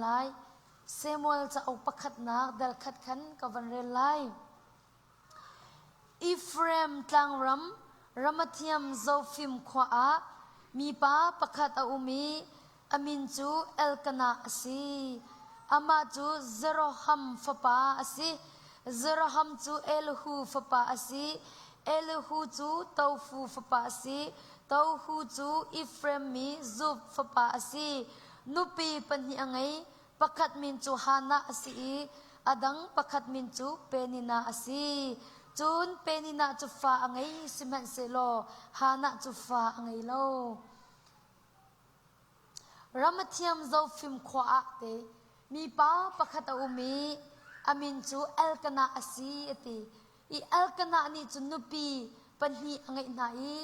lai. Samuel cauk pakhatnak dal khat khan ka van rel lai. Efraim tlangram Ramathiam Zofim khua ah mipa pakhat a um i a min cu Elkanah a si. Amah cu Jeroham fapa a si. Jeroham cu Elihu fapa a si. Elihu cu Tofu fapa a si. Tohu cu Efraim mi Zuf fapa a si. Nupi pahnih a ngei. Pakhat min cu Hannah a si i a dang pakhat min cu Peninnah a si. Cun Peninnah cu fa a ngei sihmanhsehlaw Hannah cu fa a ngei lo. Ramathiam Zofim khua ah te mipa pakhat a um i a min cu Elkanah a si a ti. I Elkanah nih cun nupi pahnih a ngeih hna i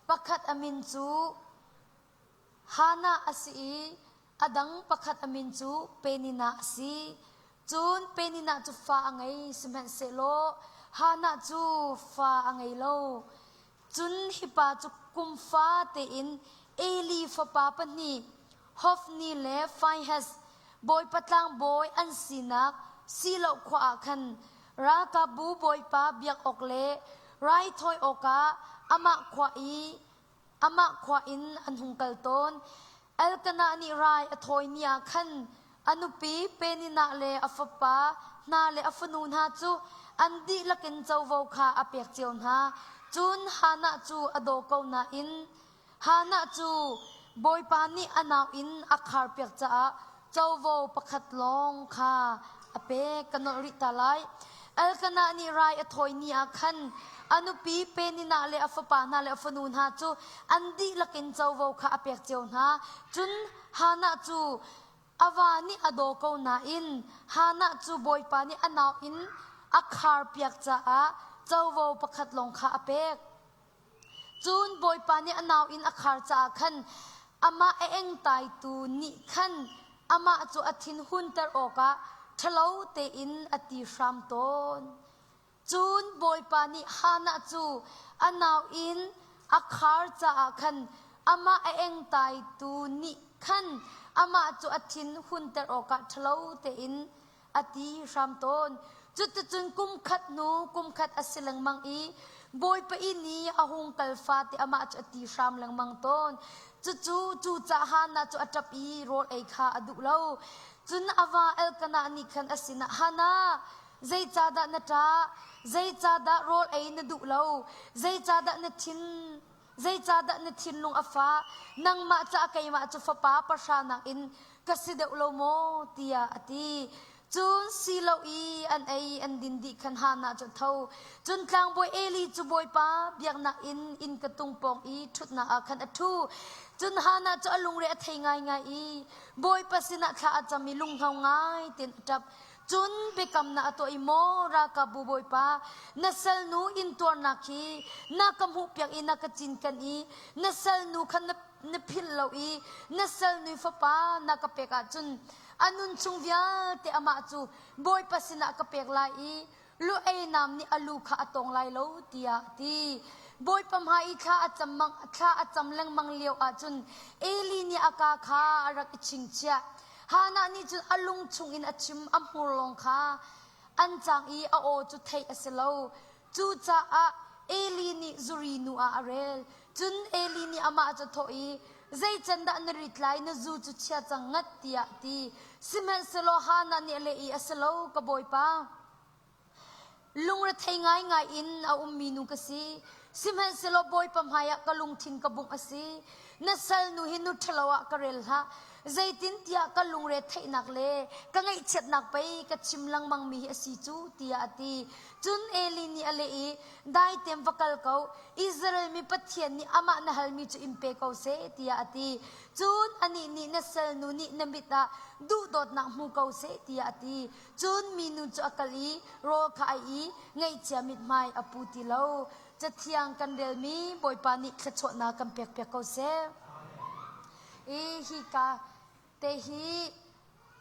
pakhat a min cu Hannah a si i a dang pakhat a min cu Peninnah a si. Cun Peninnah cu fa a ngei sihmanhsehlaw Hannah cu fa a ngei lo. Cun hi pa cu kum fate in Eli fapa pahnih Hofni le Finehas Bawipa tlangbawi an sinak Shiloh khua ah khan ralkapbu Bawipa biak awk le raithawi awkah amah khua i amah khua in an hung kal tawn. Elkanah nih rai a thawi ni ah khan a nupi Peninnah le a fapa hna le a fanu hna cu an dihlak in covo kha a pek cio hna. Cun Hannah cu a daw ko nain Hannah cu Bawipa nih a nau in a kharpiak caah covo pakhat lawng kha a pek. Ka nolh rih ta lai. Elkanah nih rai a thawi ni ah khan a nupi Peninnah le a fapa hna le a fanu hna cu an dihlak in covo kha a pek cio hna. Cun Hannah cu a va nih a daw ko nain Hannah cu Bawipa nih a nau in a kharpiak caah covo pakhat lawng kha a pek. Cun Bawipa nih a nau inn a khar caah khan amah a engtaitu nih khan amah cu a thin hunter awkah ṭhalo tein a ti hram tawn. Cun Bawipa nih Hannah cu a nau inn a khar caah khan amah a engtaitu nih khan amah cu a thin hunter awkah ṭhalo tein a ti hram tawn. Cuticun kum khat hnu kum khat a si lengmang i Bawipa inn i a hung kal fate amah cu a ti hram lengmang tawn. Cucu cucaah Hannah cu a ṭap i rawl ei kha a duh lo. Cun a va Elkanah nih khan a sinah, Hannah, zeicahdah na ṭah? Zeicahdah rawl ei na duh lo? Zeicahdah na thin Zeicahdah na thinlung a fah? Nangmah caah keimah cu fapa pahra nakin ka si deuh lo maw? tiah a ti. Cun silo i an ei an din dih khan Hannah cu a tho. Cun tlangbawi Eli cu Bawipa biaknak inn innka tung pawng i ṭhutnak ah khan a ṭhu. Cun Hannah cu a lungre a thei ngaingai i Bawipa sinah thla a cam i lunghno ngai tein a ṭap. Cun biakamnak a tuah i maw ralkapbu bawipa na salnu intuarnak hi na ka hmuhpiak i na ka cinken i na salnu kha na, na philh lo i na salnu fapa na ka pek ahcun a nun chung vialte amah cu bawipa sinah ka pek lai i lu ei nam nih a lu kha a tawng lai lo tiah a ti. Bawipa hmai i thla a cam, thla a cam lengmang lio ahcun Eli nih a kaa kha a rak i chingchiah. Hannah nih cun a lung chungin a chim a hmur lawng kha an cang i a aw cu theih a si lo. Cucaah Eli nih zuri nu ah a rel. Cun Eli nih amah cu a thawh i, Zei can dah na rit lai, na zu cu chia cang ngat, tiah a ti. Sihmanhsehlaw Hannah nih a leh i, A si lo, ka bawipa. Lungrethei ngaingai in a ummi nu ka si. Sihmanhsehlaw Bawipa hmaiah ka lungthin ka bungh a si. Na salnu hi nu ṭhalo ah ka rel hlah. Zeitintiah ka lungre theihnak le ka ngaihchiatnak pei ka chim lengmangmi hi a si cu, tiah a ti. Cun Eli nih a leh i, Dai tein va kal ko, Israel mi Pathian nih amah na halmi cu in pe ko seh, tiah a ti. Cun anih nih na salnu nih na mit ah duhdawtnak hmu ko seh, tiah a ti. Cun minu cu a kal i rawl kha a ei i ngaihchia mithmai a pu ti lo. Cathiang kan relmi Bawipa nih thluachuahnak kan pekpiak ko seh. I hika te hi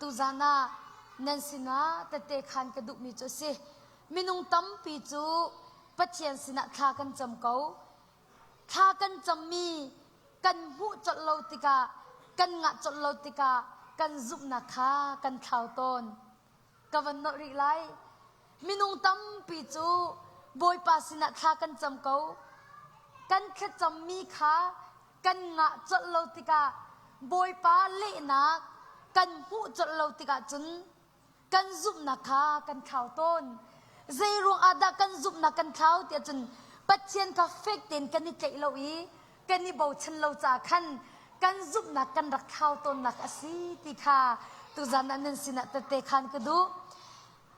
tuzan ah nan sinah tette khan ka duhmi cu a si. Minung tampi cu Pathian sinah thla kan cam ko. Thla kan cammi kan hmuh colh lo tikah, kan ngah colh lo tikah. kan zumhnak kha kan thlau tawn. Ka van nolh rih lai. Minung tampi cu Bawipa sinah thla kan cam ko. Kan thlacammi kha kan ngah colh lo tikah Bawipa lehnak kan hmuh colh lo tikah cun kan zumhnak kha kan thlau tawn. Zei ruang ah dah kan zumhnak kan thlau tiah cun Pathian kha fek tein kan i tlaih lo i kan i bochan lo caah khan kan zumhnak kan rak thlau tawnnak a si ti kha tuzan ah nan sinah tette khan ka duh.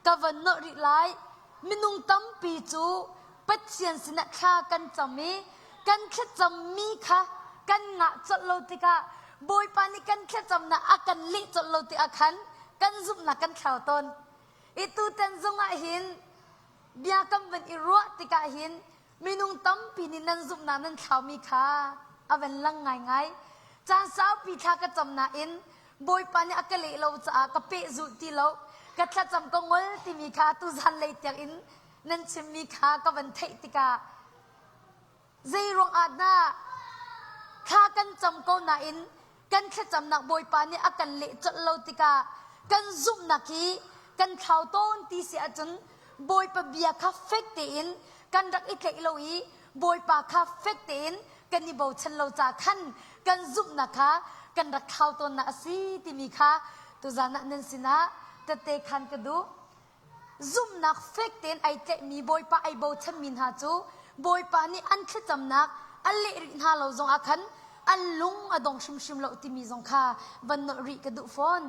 Ka van nolh rih lai. Minung tampi cu Pathian sinah thla kan cam i kan thlacammi kha kan ngah colh lo tikah Bawipa nih kan thlacamnak a kan leh colh lo tikah khan kan zumhnak kan thlau tawn. I tutan zongah hin bia kan van i ruah tikah hin minung tampi nih nan zumhnak nan thlaumi kha a van lang ngaingai. Caan saupi thla ka cam nain Bawipa nih a ka leh lo caah ka pehzulh ti lo. Ka thlacam ka ngol timi kha tuzan lei tiang in nan chimmi kha ka van theih tikah zei ruangah dah thla kan cam ko nain kan thlacamnak Bawipa nih a kan leh colh lo tikah kan zumhnak hi kan thlau tawn ti si ahcun Bawipa bia kha fek tein kan rak i tlaih lo i Bawipa kha fek tein kan i bochan lo ca khan kan zumhnak kha kan rak thlau tawnnak a si timi kha tuzan ah nan sinah tette khan ka duh. Zumhnak fek tein ai tlaihmi Bawipa ai bochanmi hna cu Bawipa nih an thlacamnak a leh rih hna lo zongah khan an lung a dong hrimhrim lo timi zong kha van nolh rih ka duh fawn.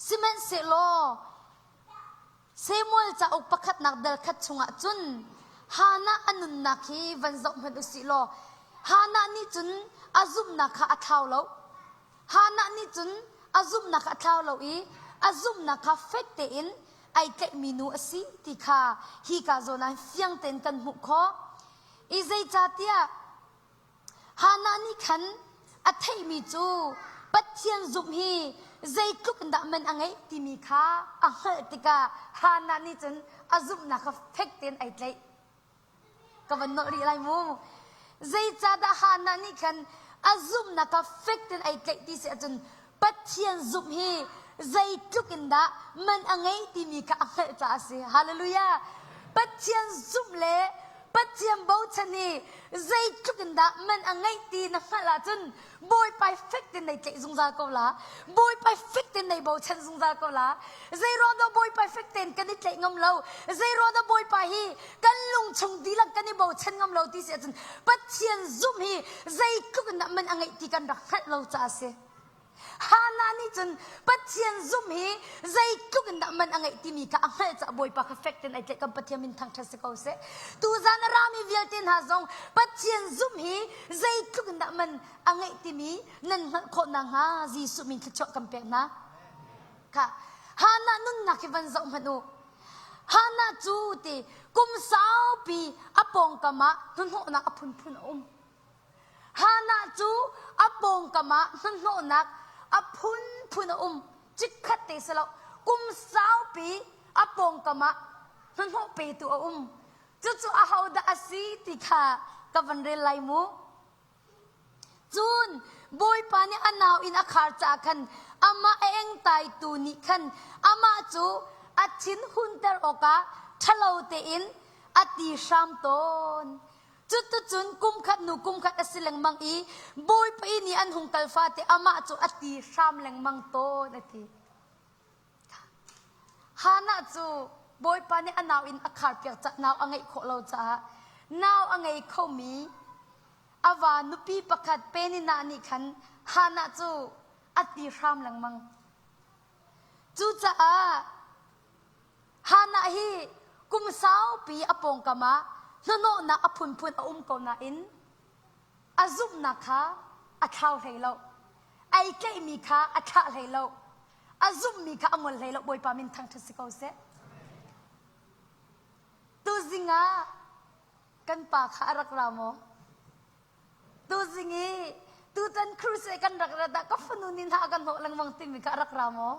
Sihmanhsehlaw Samuel cauk pakhatnak dal khat chungah cun Hannah a nunnak hi van zoh hmanh u sih law Hannah nih cun a zumhnak kha a thlau lo. Hannah nih cun a zumhnak a thlau lo i a zumhnak kha fek tein ai tlaihmi nu a si ti kha hika zawn ah fiang tein kan hmuh khawh. I zeicahtiah Hannah nih khan a theihmi cu Pathian zumh hi zeitluk in dah man a ngeih timi kha a hngalh tikah Hannah nih cun a zumhnak kha fek tein ai tlaih. Ka van nolh rih lai mu. Zeicahdah Hannah nih khan a zumhnak kha fek tein ai tlaih ti si ahcun Pathian zumh hi zeitluk in dah man a ngei timi kha a hngalh caah a si. Hallelujah! Pathian zumh le Pathian bochan hi zeitluk in dah man a ngeih ti na hngalh ahcun Bawipa fek tein nei tlaih zungzal ko la. Bawipa fek tein nei bochan zungzal ko la. Zeiruang dah Bawipa fek tein kan i tlaih ngam lo? Zeiruang dah Bawipa hi kan lungchung dihlak kan i bochan ngam lo ti si ahcun Pathian zumh hi zeitluk in dah man a ngeih ti kan rak hngalh lo caah a si. Hannah nih cun Pathian zumh hi zeitluk in dah man a ngeih timi kha a hngalh caah Bawipa kha fek tein ai tlaih kan Pathian min thangṭhat si ko seh. Tuzan a rami vialte hna zong Pathian zumh hi zeitluk in dah man a ngeih timi nan hngalh khawh nakhnga Jesuh min thluachuah kan pek hna. Kha Hannah nunnak hi van zoh hmanh u. Hannah cu ti kum saupi a pawngkam ah hnahnawhnak a phunphun a um. Hannah cu a pawngkam ah hnahnawhnak a phunphun a um. Chikkhat te si lo, kum saupi a pawngkam ah hnahnawh petu a um. Cucu ahodah a si ti kha ka van rel lai mu. Cun Bawipa nih a nau inn a khar caah khan amah a engtaitu nih khan amah cu a thin hunter awkah ṭhalo tein a ti hram tawn. Cuticun kumkhat hnu kumkhat a si lengmang i Bawipa inn i an hung kal fate amah cu a ti hram lengmang tawn a ti. Hannah cu Bawipa nih a nau inn a kharpiak caah nau a ngeih khawh lo caah nau a ngei khomi a va nupi pakhat Peninnah nih khan Hannah cu a ti hram lengmang. Cucaah Hannah hi kum saupi a pawngkam ah hnahnawhnak a phunphun a um ko nain a zumhnak kha a thlau hlei lo. Ai tlaihmi kha a thlah hlei lo. A zumhmi kha a ngol hlei lo. Bawipa min thangṭhat si ko seh. Tuzing ah kan pa kha a rak ra maw? Tuzing i tutan crusade kan rak rat ah ka fanu nih hna a kan hnawh lengmang timi kha a rak ra maw?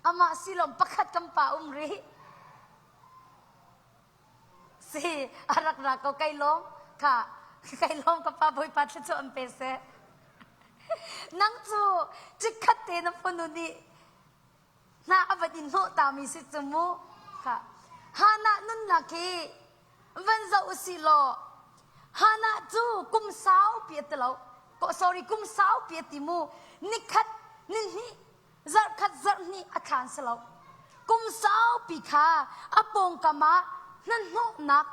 Amah silom pakhat kan pa um rih. Si, a rak ra ko kai lawm. Kha, kai lawm ka pa Bawipa thluachuah an pe seh. Nang cu chikkhat te na fanu nih hna a van in hnawh tami si cu mu. Kha. Hannah nunnak hi van zoh usih law Hannah cu kum saupi a ti lo. Sorry, kum saupi a ti mu. Nikhat, nihnih, zarhkhat zarhhnih a thlan si lo. Kum saupi kha a pawngkam ah hnahnawhnak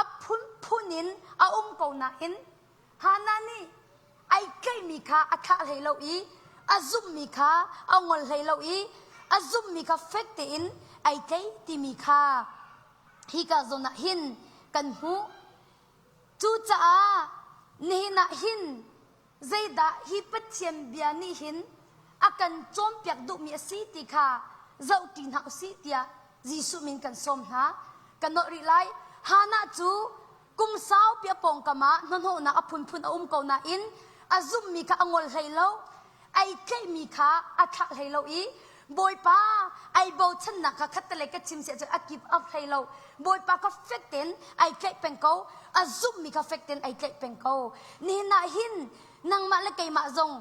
a phunphun in a um ko nain Hannah nih ai tlaihmi kha a thlah hlei lo i a zumhmi kha a ngol hlei lo i a zumhmi kha fek tein ai tlai timi kha hika zawn ah hin kan hmuh. Cucaah nihin ah hin zeidah hi Pathian bia nih hin a kan cawnpiak duhmi a si ti kha zohṭi hna usih tiah Jesuh min kan sawm hna. Kan nolh rih lai. Hannah cu kum saupi a pawngkam ah hnahnawhnak a phunphun a um ko nain a zumhmi kha a ngol hlei lo. Ai tlaihmi kha a thlah hlei lo i Bawipa ai bochannak kha khattelei ka chim siah cun a give up hlei lo. Bawipa kha fek tein ai tlaih peng ko. A zumhmi kha fek tein ai tlaih peng ko. Nihin ah hin nangmah le keimah zong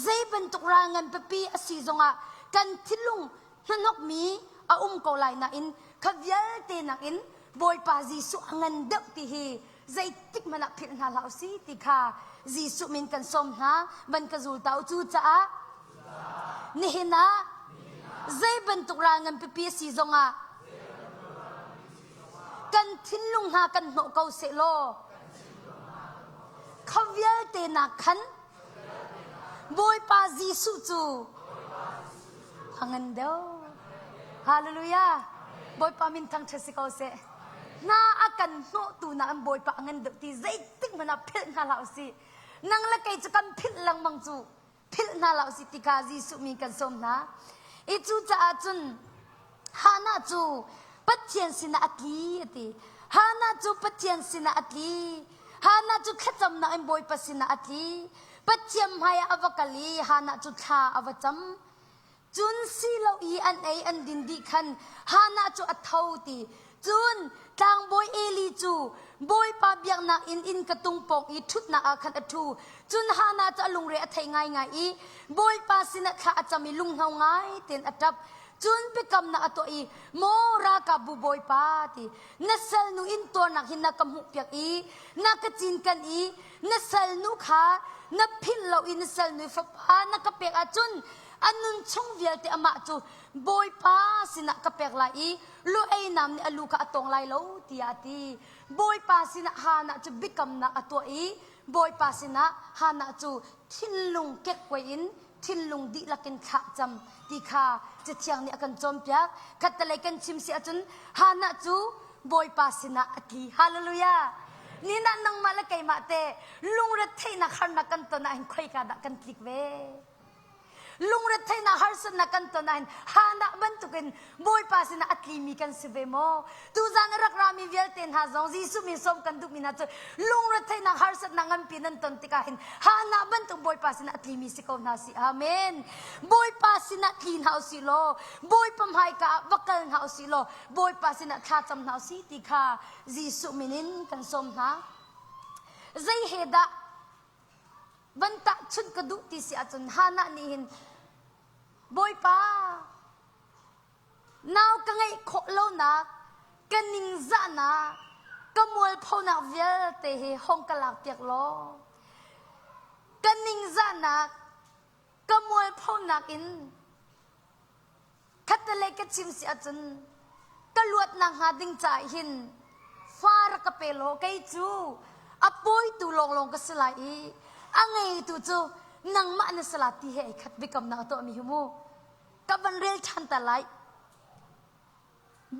zei bantuk ral ngan pipi a si zongah kan thinlung hnahnokmi a um ko lai nain kha vialte nakin Bawipa Jesuh a ngan deuh ti hi zeitik hmanh ah philh hna hlah usih ti kha Jesuh min kan sawm hna van ka zul ta u cu caah nihin ah zei bantuk ral ngan pipi a si zongah kan thinlung hna kan hnawh ko seh law kha vialte nak khan Bawipa Jesuh cu a ngan deuh. Hallelujah. Bawipa min thangṭhat si ko seh. Hna a kan hnawhtu na an Bawipa a ngan deuh ti zeitik hmanh ah philh hna hlah usih. Nang le kei cu kan philh lengmang cu. Philh hna hlah usih ti kha Jesuh min kan sawm hna. I cucaah cun Hannah cu Pathian sinah a tli a ti. Hannah cu Pathian sinah a tli. Hannah cu thlacamnak in Bawipa sinah a tli. Pathian hmaiah a va kal i Hannah cu thla a va cam. Cun silo i an ei an din dih khan Hannah cu a tho ti. Cun tlangbawi Eli cu Bawipa biaknak inn inn ka tung pawng i ṭhutnak ah khan a ṭhu. Cun Hannah cu a lungre a thei ngaingai i Bawipa sinah thla a cam i lunghno ngai tein a ṭap. Cun biakamnak a tuah i, Maw ralkapbu Bawipa ti, na salnu intuarnak hi na ka hmuhpiak i na ka cinken i na salnu kha na philh lo i na salnu fapa na ka pek ahcun a nun chung vialte amah cu Bawipa sinah ka pek lai i lu ei nam nih a lu kha a tawng lai lo tiah a ti. Bawipa sinah Hannah cu biakamnak a tuah i Bawipa sinah Hannah cu thinlung kekkuai in thinlung dihlak in thlah cam ti kha Cathiang nih a kan cawnpiak. Khattelei kan chim si ahcun Hannah cu Bawipa sinah a tli. Hallelujah! Ni nah nangmah le keimah te lungretheihnak harnak kan ton ahhin khoika dah kan tlik ve? Lungretheihnak harsatnak kan ton ahhin Hannah bantukin Bawipa sinah a tlimi kan si ve maw? Tuzan a rak rami vialte hna zong Jesuh min sawm kan duhmi hna cu lungretheihnak harsatnak nganpi nan ton tikah hin Hannah bantuk Bawipa sinah a tlimi si ko hna si. Amen. Bawipa sinah tli hna usih law Bawipa hmaika ah va kal hna usih law Bawipa sinah thla cam hna usih ti kha Jesuh min in kan sawm hna. Zei he dah van tahchunh ka duh ti si ahcun Hannah nih hin Bawipa nau ka ngeih khawh lonak ka ningzahnak ka mualphonak vialte hi hong ka lak piak law ka ningzahnak ka mualphonak in Khattelei ka chim si ahcun ka luatnak hnga ding caah hin fa rak ka pe law kei cu a pawitu lawnglawng ka si lai i a ngeitu cu nangmah na si la ti he ai khat biakamnak a tuahmi hi mu ka van rel ṭhan ta lai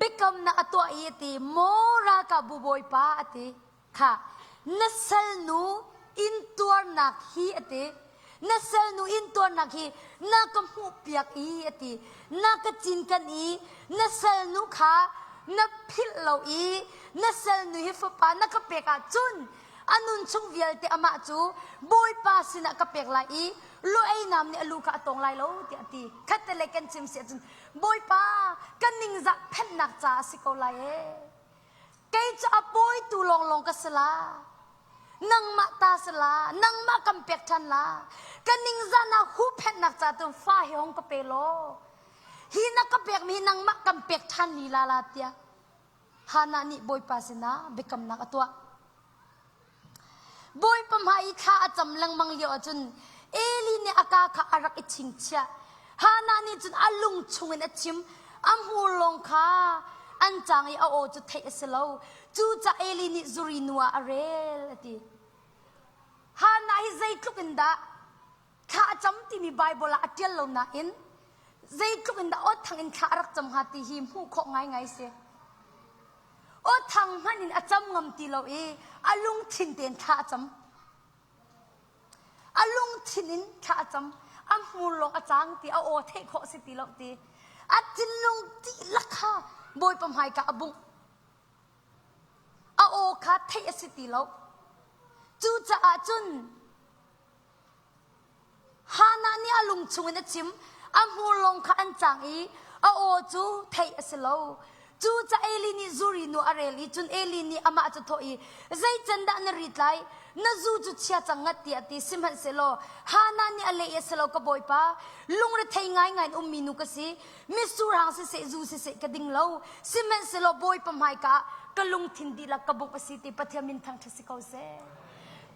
biakamnak a tuah i a ti maw ralkapbu bawipa a ti Kha na salnu intuarnak hi a ti. Na salnu intuarnak hi na ka hmuhpiak i a ti. Na ka cinken i na salnu kha na philh lo i na salnu hi fapa na ka pek ahcun a nun chung vialte amah cu Bawipa sinah ka pek lai i lu ei nam nih a lu kha a tawng lai lo tiah a ti. Khattelei kan chim si ahcun Bawipa ka ningzah phenhnak caah a si ko lai ee. Kei cu a pawitu lawnglawng ka si la. Nangmah ta si la, nangmah kan pek ṭhan la. Ka ningzah ah huhphenhnak ca tu fa hi hong ka pe law. Hi na ka pekmi hi nangmah kan pek ṭhan lila la tiah Hannah nih Bawipa sinah biakamnak a tuah. Bawipa hmai i thla a cam lengmang lio ahcun Eli nih a kaa kha a rak i chingchiah. Hannah nih cun a lung chungin a chim. A hmur lawng kha an cang i a aw cu theih a si lo. Cucaah Eli nih zuri nu ah a rel a ti. Hannah hi zeitluk in dah thla a cam timi Baibal ah a ṭial lo nain zeitluk in dah aw thang in thla a rak cam hnga ti hi hmuh khawh ngaingai si. Aw thang hmanh in a cam ngam ti lo i a lungthin tein thla a cam. A lungthin in thla a cam. A hmur lawng a cang ti a aw theih khawh si ti lo ti. A thinlung dihlak kha Bawipa hmaika a bungh. A aw kha theih a si ti lo. Cucaah cun Hannah nih a lung chungin a chim, a hmur lawng kha an cang i a aw cu theih a si lo. Cucaah Eli nih zuri nu a rel i cun Eli nih amah cu thawh i, Zei can dah na rit lai? Na zu cu chia cang ngat tiah a ti. Sihmanhsehlaw Hannah nih a leh i a si lo, ka bawipa, lungrethei ngaingai in ummi nu ka si. Mitsur hang siseh, zu siseh ka ding lo. Sihmanhsehlaw Bawipa hmaika ah ka lungthin dihlak ka bungh a si ti Pathian min thangṭhat si ko seh.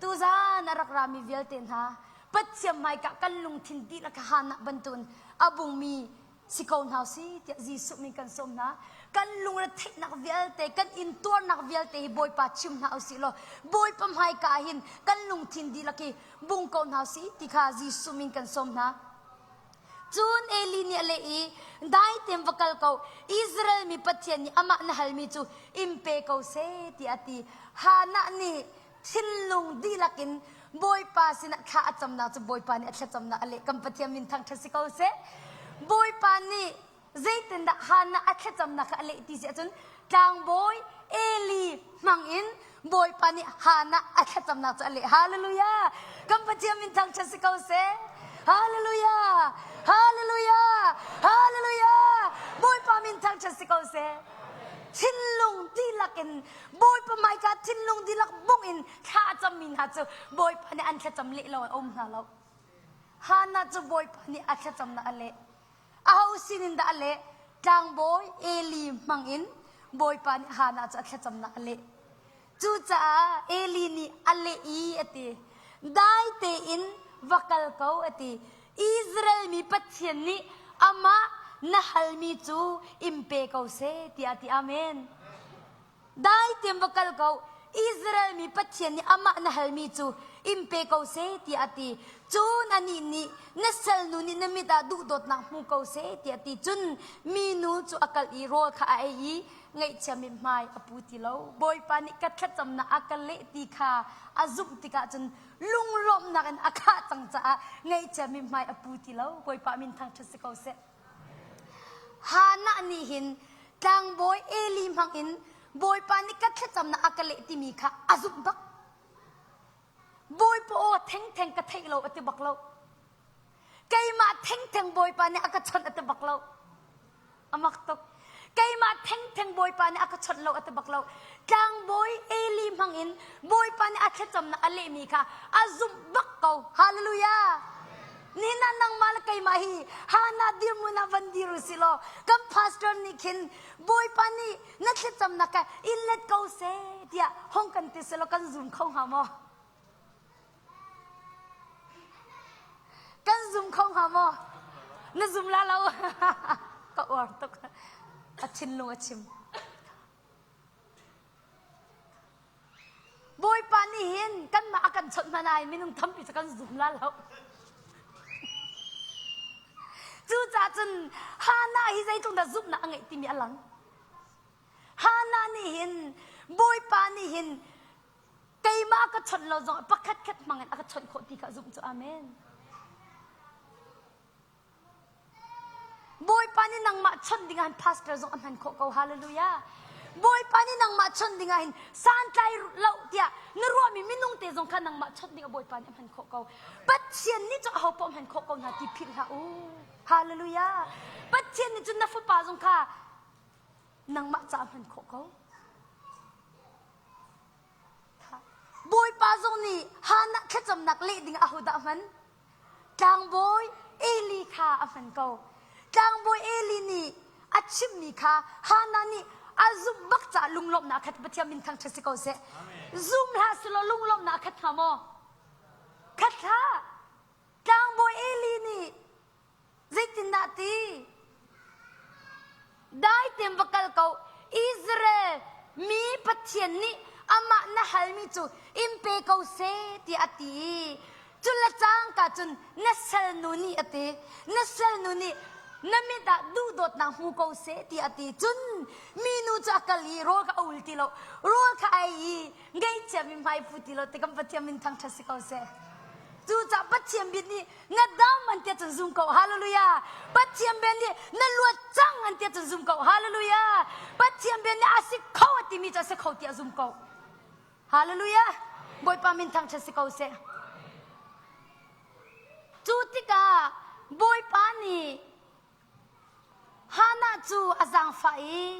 Tuzan a rak rami vialte hna, Pathian hmaika kan lungthin dihlak Hannah bantukin a bungmi si ko hna si tiah Jesuh min kan sawm hna. Kan lungretheihnak vialte, kan intuarnak vialte hi Bawipa chim hna usih law Bawipa hmaika ah hin kan lungthin dihlak hi bung ko hna usih ti kha Jesuh min kan sawm hna. Cun Eli nih a leh i, Dai tein va kal ko, Israel mi Pathian nih amah na halmi cu in pe ko seh, tiah a ti. Hannah nih thinlung dihlak in Bawipa sinah thla a camnak cu Bawipa nih a thlacamnak a leh. Kan Pathian min thangṭhat si ko seh. Bawipa nih zeitindah Hannah a thlacamnak kha a leh ti si ahcun tlangbawi Eli hmangin Bawipa nih Hannah a thlacamnak cu a leh. Hallelujah! Kan Pathian min thangṭhat si ko seh. Hallelujah! Hallelujah! Hallelujah! Bawipa min thangṭhat si ko seh. Thinlung dihlak in Bawipa hmaika thinlung dihlak bungh in thla a cammi hna cu Bawipa nih an thlacam leh lo an um hna lo. Hannah cu Bawipa nih a thlacamnak a leh. Aho sinin dah a leh? Tlangbawi Eli hmangin Bawipa nih Hannah cu a thlacamnak a leh. Cucaah Eli nih a leh i a ti. Dai tein va kal ko a ti. Israel mi Pathian nih amah na halmi cu in pe ko seh tiah a ti. Amen. Dai tein va kal ko. Israel mi Pathian nih amah na halmi cu in pe ko seh tiah a ti. Cun anih nih na salnu nih na mit ah duhdawtnak hmu ko seh tiah a ti. Cun minu cu a kal i rawl kha a ei i ngaihchia mithmai a pu ti lo. Bawipa nih ka thlacamnak a ka leh ti kha a zumh tikah cun lunglawmhnak in a khah cang caah ngaihchia mithmai a pu ti lo. Bawipa min thangṭhat si ko seh. Hannah nih hin tlangbawi Eli hmangin Bawipa nih ka thlacamnak a ka leh timi kha a zumh bak. Bawipa aw thengtheng ka theih lo a ti bak lo. Keimah thengtheng Bawipa nih a ka chawnh a ti bak lo. A mak tuk. Keimah thengtheng Bawipa nih a ka chawnh lo a ti bak lo. Tlangbawi Eli hmangin Bawipa nih a thlacamnak a lehmi kha a zumh bak ko. Hallelujah. Nihin ah nangmah le keimah hi Hannah dirhmun ah van dir u sih law kan pastor nih khin Bawipa nih na thlacamnak kha in let ko seh tiah hong kan ti seh law kan zum kho hnga maw? Kan zum kho hnga maw? Na zum la lo. Ka uar tuk. A thinlung a chim. Bawipa nih hin kanmah a kan chawnh hmanh ai minung tampi cu kan zum la lo. Cucaah cun Hannah hi zeitluk dah zumhnak a ngeih timi a lang. Hannah nih hin Bawipa nih hin keimah ka chawnh lo zong pakhat khat hmang in a ka chawnh khawh ti kha zumh cu amen. Bawipa nih nangmah chawnh ding ah hin pastor zong a hman khawh ko. Hallelujah. Bawipa nih nangmah chawnh ding ah hin santlai lo tiah na ruahmi minung te zong kha nangmah chawnh ding ah Bawipa nih a hman khawh ko. Pathian nih cu aho paoh hman khawh ko hna ti philh hlah u. Hallelujah. Pathian nih cun na fapa zong kha nangmah ca a hman khawh ko. Bawipa zong nih Hannah thlacamnak leh ding ahodah hman? Tlangbawi Eli kha a hman ko. Tlangbawi Eli nih a chimmi kha Hannah nih a zumh bak caah lunglawmhnak a khat Pathian min thangṭhat si ko seh. Zum hlah selaw lunglawmhnak a khat hnga maw? Khat hlah. Tlangbawi Eli nih Zeitindah ti? Dai tein va kal ko. Israel mi Pathian nih amah na halmi cu in pe ko seh tiah a ti i cu le cangka cun na salnu nih a ti. Na salnu nih na mit ah duhdawtnak hmu ko seh tiah a ti. Cun minu cu a kal i rawl kha a ul ti lo. Rawl kha a ei i ngaihchiami hmai pu ti lo ti kan Pathian min thangṭhat si ko seh. Cucaah Pathian bia nih na dam an tiah cun zum ko. Hallelujah. Pathian bia nih na luat cang an tiah cun zum ko. Hallelujah. Pathian bia nih a si kho a timi cu a si kho tiah zum ko. Hallelujah. Bawipa min thangṭhat si ko seh. Cu tikah Bawipa nih Hannah cu a zaangfah i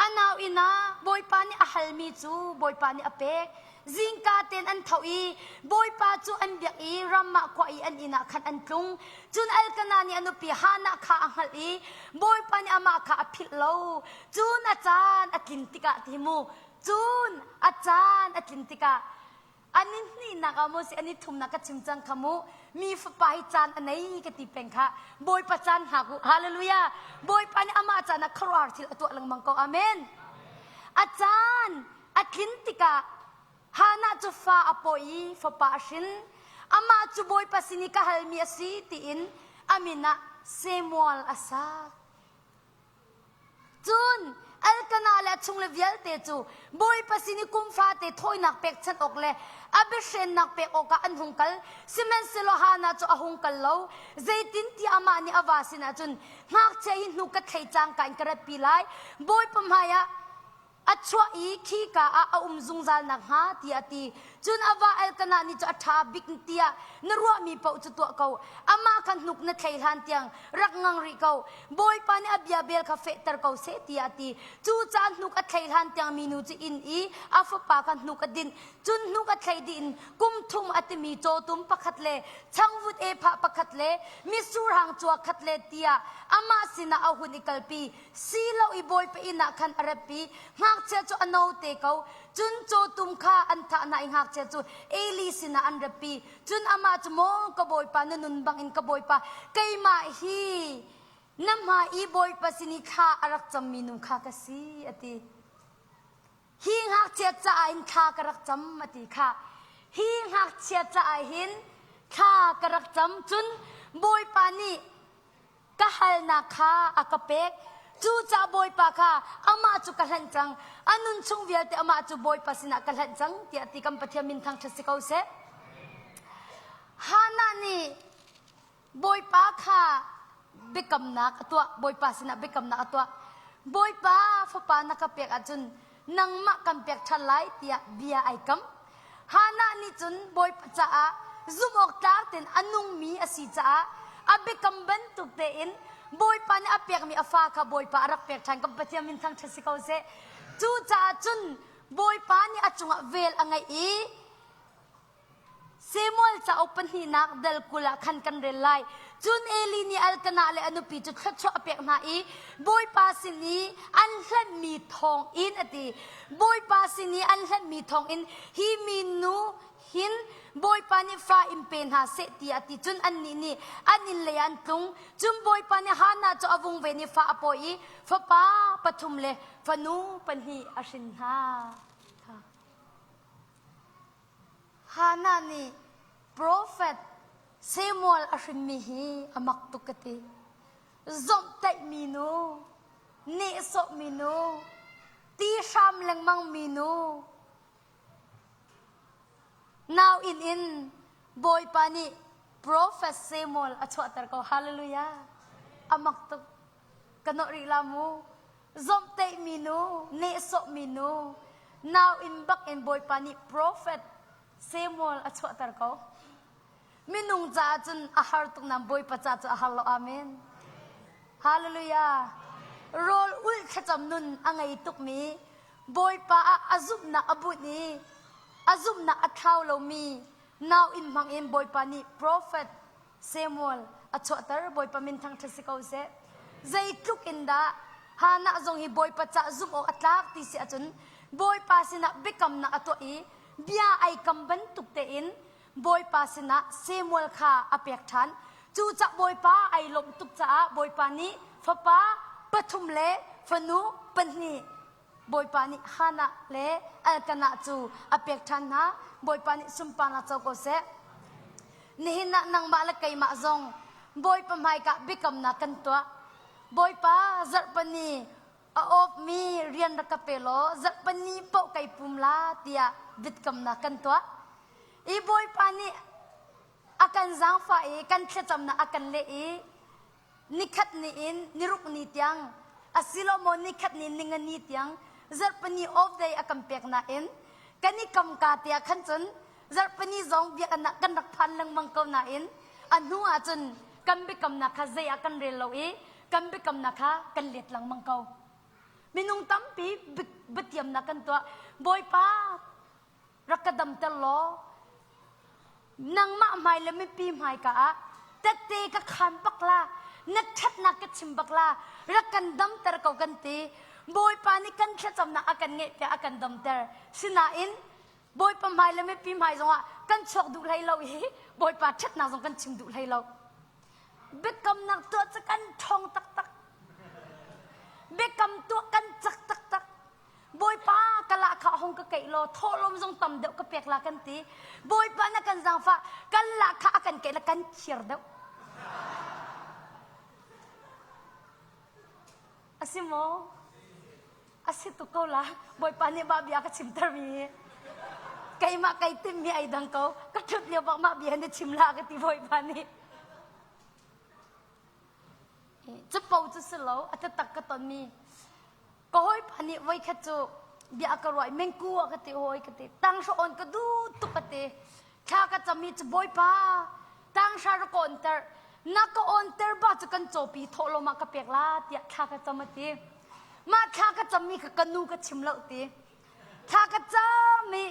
a nau inn ah Bawipa nih a halmi cu Bawipa nih a pek. Zingka tein an tho i Bawipa cu an biak i Ramah khua i an inn ah khan an tlung. Cun Elkanah nih a nupi Hannah kha a hngalh i Bawipa nih amah kha a philh lo. Cun a caan a tlin tikah ti mu, cun a caan a tlin tikah An i hnihnak ah maw si an i thumnak ka chim cang kha mu mi fapa hi caan a nei ka ti peng kha Bawipa caan hngak u hallelujah Bawipa nih amah caan ah khuaruahhar thil a tuah lengmang ko amen a caan a tlin tikah Hannah cu fa a pawi i fapa a hrin amah cu Bawipa sin i ka halmi a si tiin a min ah Samuel a sak Cun Elkanah le a chungle vialte cu Bawipa sin i kum fate thawinak pekchanh awk le a biahrennak pek awkah an hung kal. Sihmanhsehlaw Hannah cu a hung kal lo. Zeitintiah amah nih a va sinah cun, Ngakchia hi hnuk ka thlei cangka in ka ratpi lai. Bawipa hmaiah a chuah i khika ah a um zungzal nakhnga tiah a ti. Cun a va Elkanah nih cu a ṭha bik tiah na ruahmi paoh cu tuah ko. Amah kha hnuk na thlei hlan tiang rak ngang rih ko. Bawipa nih a bia bel kha fehter ko seh tiah a ti. Cucaah hnuk a thlei hlan tiang minu cu inn i a fapa kha hnuk a dinh. Cun hnuk a thlei dih in kum thum a timi cawtum pakhat le changvut ephah pakhat le mitsur hang cua khat le tiah amah sinah a hun i kalpi. Silo i bawipa inn ah khan a ratpi. Ngakchia cu a no te ko. Cun cawtum kha an thah hna i ngakchia cu Eli sinah an ratpi. Cun amah cu maw ka bawipa na nun bangin ka bawipa keimah hi na hmai i bawipa sin i thla a rak cammi nu kha ka si a ti. Hi ngakchia caah hin thla ka rak cam a ti kha. Hi ngakchia caah hin thla ka rak cam cun bawipa nih ka halnak kha a ka pek. Cucaah Bawipa kha amah cu ka hlanh cang. A nun chung vialte amah cu Bawipa sinah ka hlanh cang tiah ti kan Pathian min thangṭhat si ko seh. Hannah nih Bawipa kha biakamnak a tuah. Bawipa sinah biakamnak a tuah. Bawipa fapa na ka pek ahcun nangmah kan pek ṭhan lai tiah bia ai kam. Hannah nih cun Bawipa caah zumhawktlak tein a nungmi a si caah a biakam bantuk tein Bawipa nih a pekmi a fa kha Bawipa a rak pek ṭhan. Kan Pathian min thangṭhat si ko seh. Cucaah cun Bawipa nih a cungah vel a ngeih i Samuel cauk pahnihnak dal 20 ah khan kan rel lai. Cun Eli nih Elkanah le a nupi cu thluachuah a pek hna i Bawipa sin i an hlanhmi thawngin a ti. Bawipa sin i an hlanhmi thawngin hi minu hin Bawipa nih fa in pe hna seh tiah a ti. Cun annih nih an inn lei ah an tlung. Cun Bawipa nih Hannah cu a vung ven i fa a pawi i fapa pathum le fanu pahnih a hrin hna. Hannah nih profet Samuel a hrinmi hi a mak tuk ka ti. Zomhtaihmi nu, nehsawhmi nu, ti hram lengmangmi nu, nau inn in Bawipa nih profet Samuel a chuahter ko. Hallelujah. A mak tuk. Ka nawh rih la mu. Zomhtaihmi nu, nehsawhmi nu, nau inn bak in Bawipa nih profet Samuel a chuahter ko. Minung caah cun a har tuk nain Bawipa caah cu a har lo. Amen. Hallelujah. Rawl ulh thlacam nun a ngei tukmi Bawipa ah a zumhnak a bunh i. A zumhnak a thlau lomi nau inn hmang in Bawipa nih profet Samuel a chuahter. Bawipa min thangṭhat si ko seh. Zeitluk in dah Hannah zong hi Bawipa cah zumh awk a tlak ti si ahcun Bawipa sinah biakamnak a tuah i bia ai kam bantuk tein Bawipa sinah Samuel kha a pek ṭhan. Cucah Bawipa ai lawmh tuk caah Bawipa nih fapa pathum le fanu pahnih Bawipa nih Hannah le Elkanah cu a pek ṭhan hna. Bawipa nih sunparnak co ko seh. Nihin ah nangmah le keimah zong Bawipa hmaikah biakamnak kan tuah. Bawipa zarhpini a awpmi rian rak ka pe law zarhpini paoh kai pum la tiah biakamnak kan tuah. I Bawipa nih a kan zaangfah i kan thlacamnak a kan leh i nikhat ni in niruk ni tiang asilo maw nikhat ni ningani tiang zarhpini off day a kan pek nain kan i kamka te ah khan cun zarhpini zong biakinn ah kan rak phan lengmang ko nain a hnu ah cun kan biakamnak kha zei ah kan rel lo i kan biakamnak kha kan let lengmang ko. Minung tampi biatiamnak kan tuah. Bawipa rak ka damter law nangmah hmai le mipi hmaika ah tette ka khaan bak la na ṭhatnak ka chim bak la rak kan damter ko kan ti bawipa nih kan thlacamnak a kan ngeih piak a kan damter sinain bawipa hmai le mipi hmai zongah kan chuak duh hlei lo i bawipa ṭhatnak zong kan chim duh hlei lo biakamnak tuah cu kan ṭhawng taktak biakam tuah kan cak taktak Bawipa ka lahkhah hong ka keih law thawhlawm zong tam deuh ka pek la kan ti. Bawipa na kan zaangfah kan lahkhah a kan keih la kan khir deuh. A si maw? A si tuk ko la. Bawipa nih mah bia ka chimter mi hi. Keimah kai timmi ai dang ko. Ka ṭhut lio bak mah bia na chim la ka ti Bawipa nih. Capo cu si lo, a taktak ka tonmi. Ka hawipa nih voikhat cu bia a ka ruah i mengku a ka ti hawi ka ti tanghra on ka duh tuk ka ti thla ka cam i cu bawipa tanghra rak ka onter na ka onter ba cu kan cawpi thawhlawm ah ka pek la tiah thla ka cam a ti mah thla ka cammi kha ka nu ka chim lo ti thla ka cam i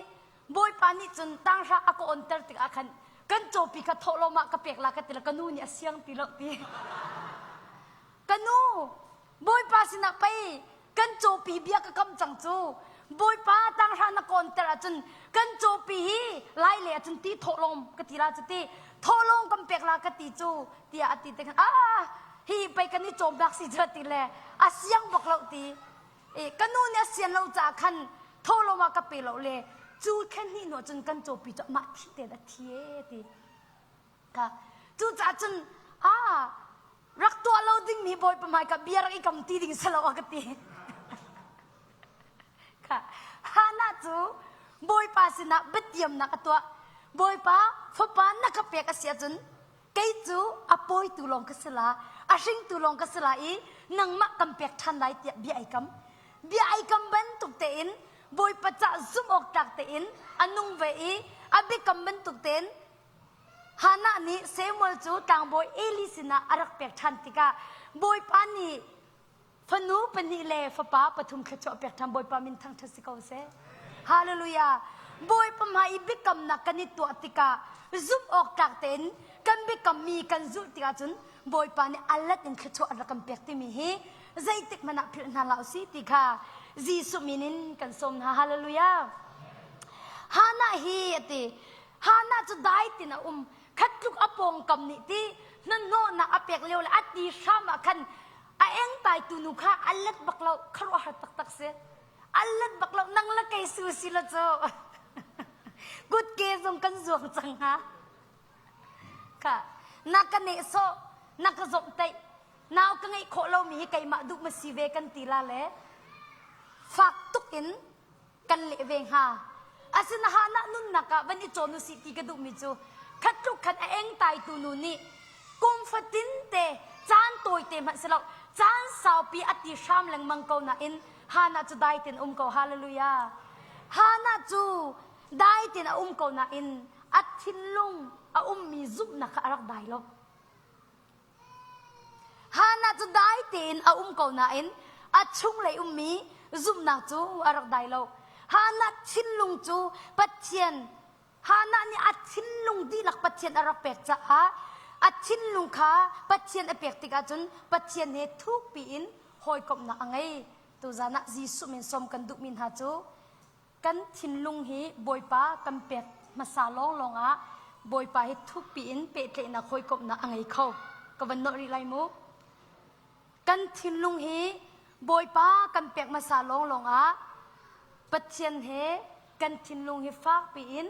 bawipa nih cun tanghra a ka onter tikah khan kan cawpi kha thawhlawm ah ka pek la ka ti la ka nu nih a siang ti lo ti ka nu Bawipa sinah pei kan cawpi bia ka kam cang cu. Bawipa tanghra na kawnter ahcun kan cawpi hi lai le ahcun ti thawhlawm ka ti la cu ti thawhlawm kan pek la ka ti cu tiah a ti te khan ah hi pei kan i cawmnak si cu ti le a siang bak lo ti e ka nu nih a sian lo caah khan thawhlawm ah ka pe lo le cu khen hnih hnu cun kan cawpi cu mah thi te a thi e ti ka cucaah cun ah rak tuah lo dingmi bawipa hmai ka bia rak i kam ti ding selo a ka ti kha Hannah cu bawipa sinah biatiamnak a tuah bawipa fapa na ka pek a si ahcun kei cu a pawitu lawng ka si la a hringtu lawng ka si la i nangmah kan pek ṭhan lai tiah bia ai kam bia ai kam bantuk tein bawipa cah zumh awk tlak tein a nung ve i a biakam bantuk tein Hannah nih Samuel cu tlangbawi Eli sinah a rak pek ṭhan tikah Bawipa nih fanu pahnih le fapa pathum thluachuah a pek ṭhan. Bawipa min thangṭhat si ko seh. Hallelujah. Bawipa hmai i biakamnak kan i tuah tikah zumh awk tlak tein kan biakammi kan zulh tikah cun Bawipa nih a let in thluachuah a rak kan pek timi hi zeitik hmanh ah philh hna hlah usih ti kha Jesuh min in kan sawm hna. Hallelujah. Hannah hi a ti Hannah cu dai tin a um. Khat tluk a pawngkam nih ti hnahnawhnak a pek lio le a ti hram ah khan a engtaitu nu kha a let bak lo khuaruahhar taktak si. A let bak lo nang le kei su si lo cu. Kutke zong kan zuang cang hnga. Kha na ka nehsawh na ka zomhtaih nau ka ngeih khawh lomi hi keimah duh ma si ve kan ti la le fak tuk in kan leh ve hnga. Asinain ah nunnak ah van i cawn usih ti ka duhmi cu khat tluk khan a engtaitu nu nih kum fatin te caan tawite hmanh si lo caan saupi a ti hram lengmang ko nain Hannah cu dai tein um ko hallelujah Hannah cu dai tein a um ko nain a thinlung a ummi zumhnak kha a rak dai lo Hannah cu dai tein a um ko nain a chunglei ummi zumhnak cu a rak dai lo. Hannah thinlung cu Pathian Hannah nih a thinlung dihlak Pathian a rak pek caah a thinlung kha Pathian a pek tikah cun Pathian he thukpi in hawikomhnak a ngei. Tuzan ah Jesuh min sawm kan duhmi hna cu kan thinlung hi Bawipa kan pek hmasa lawnglawng ah Bawipa hi thukpi in pehtlaihnak hawikomhnak a ngei kho. Ka van nolh rih lai mu. Kan thinlung hi Bawipa kan pek hmasa lawnglawng ah Pathian he kan thinlung hi fakpi in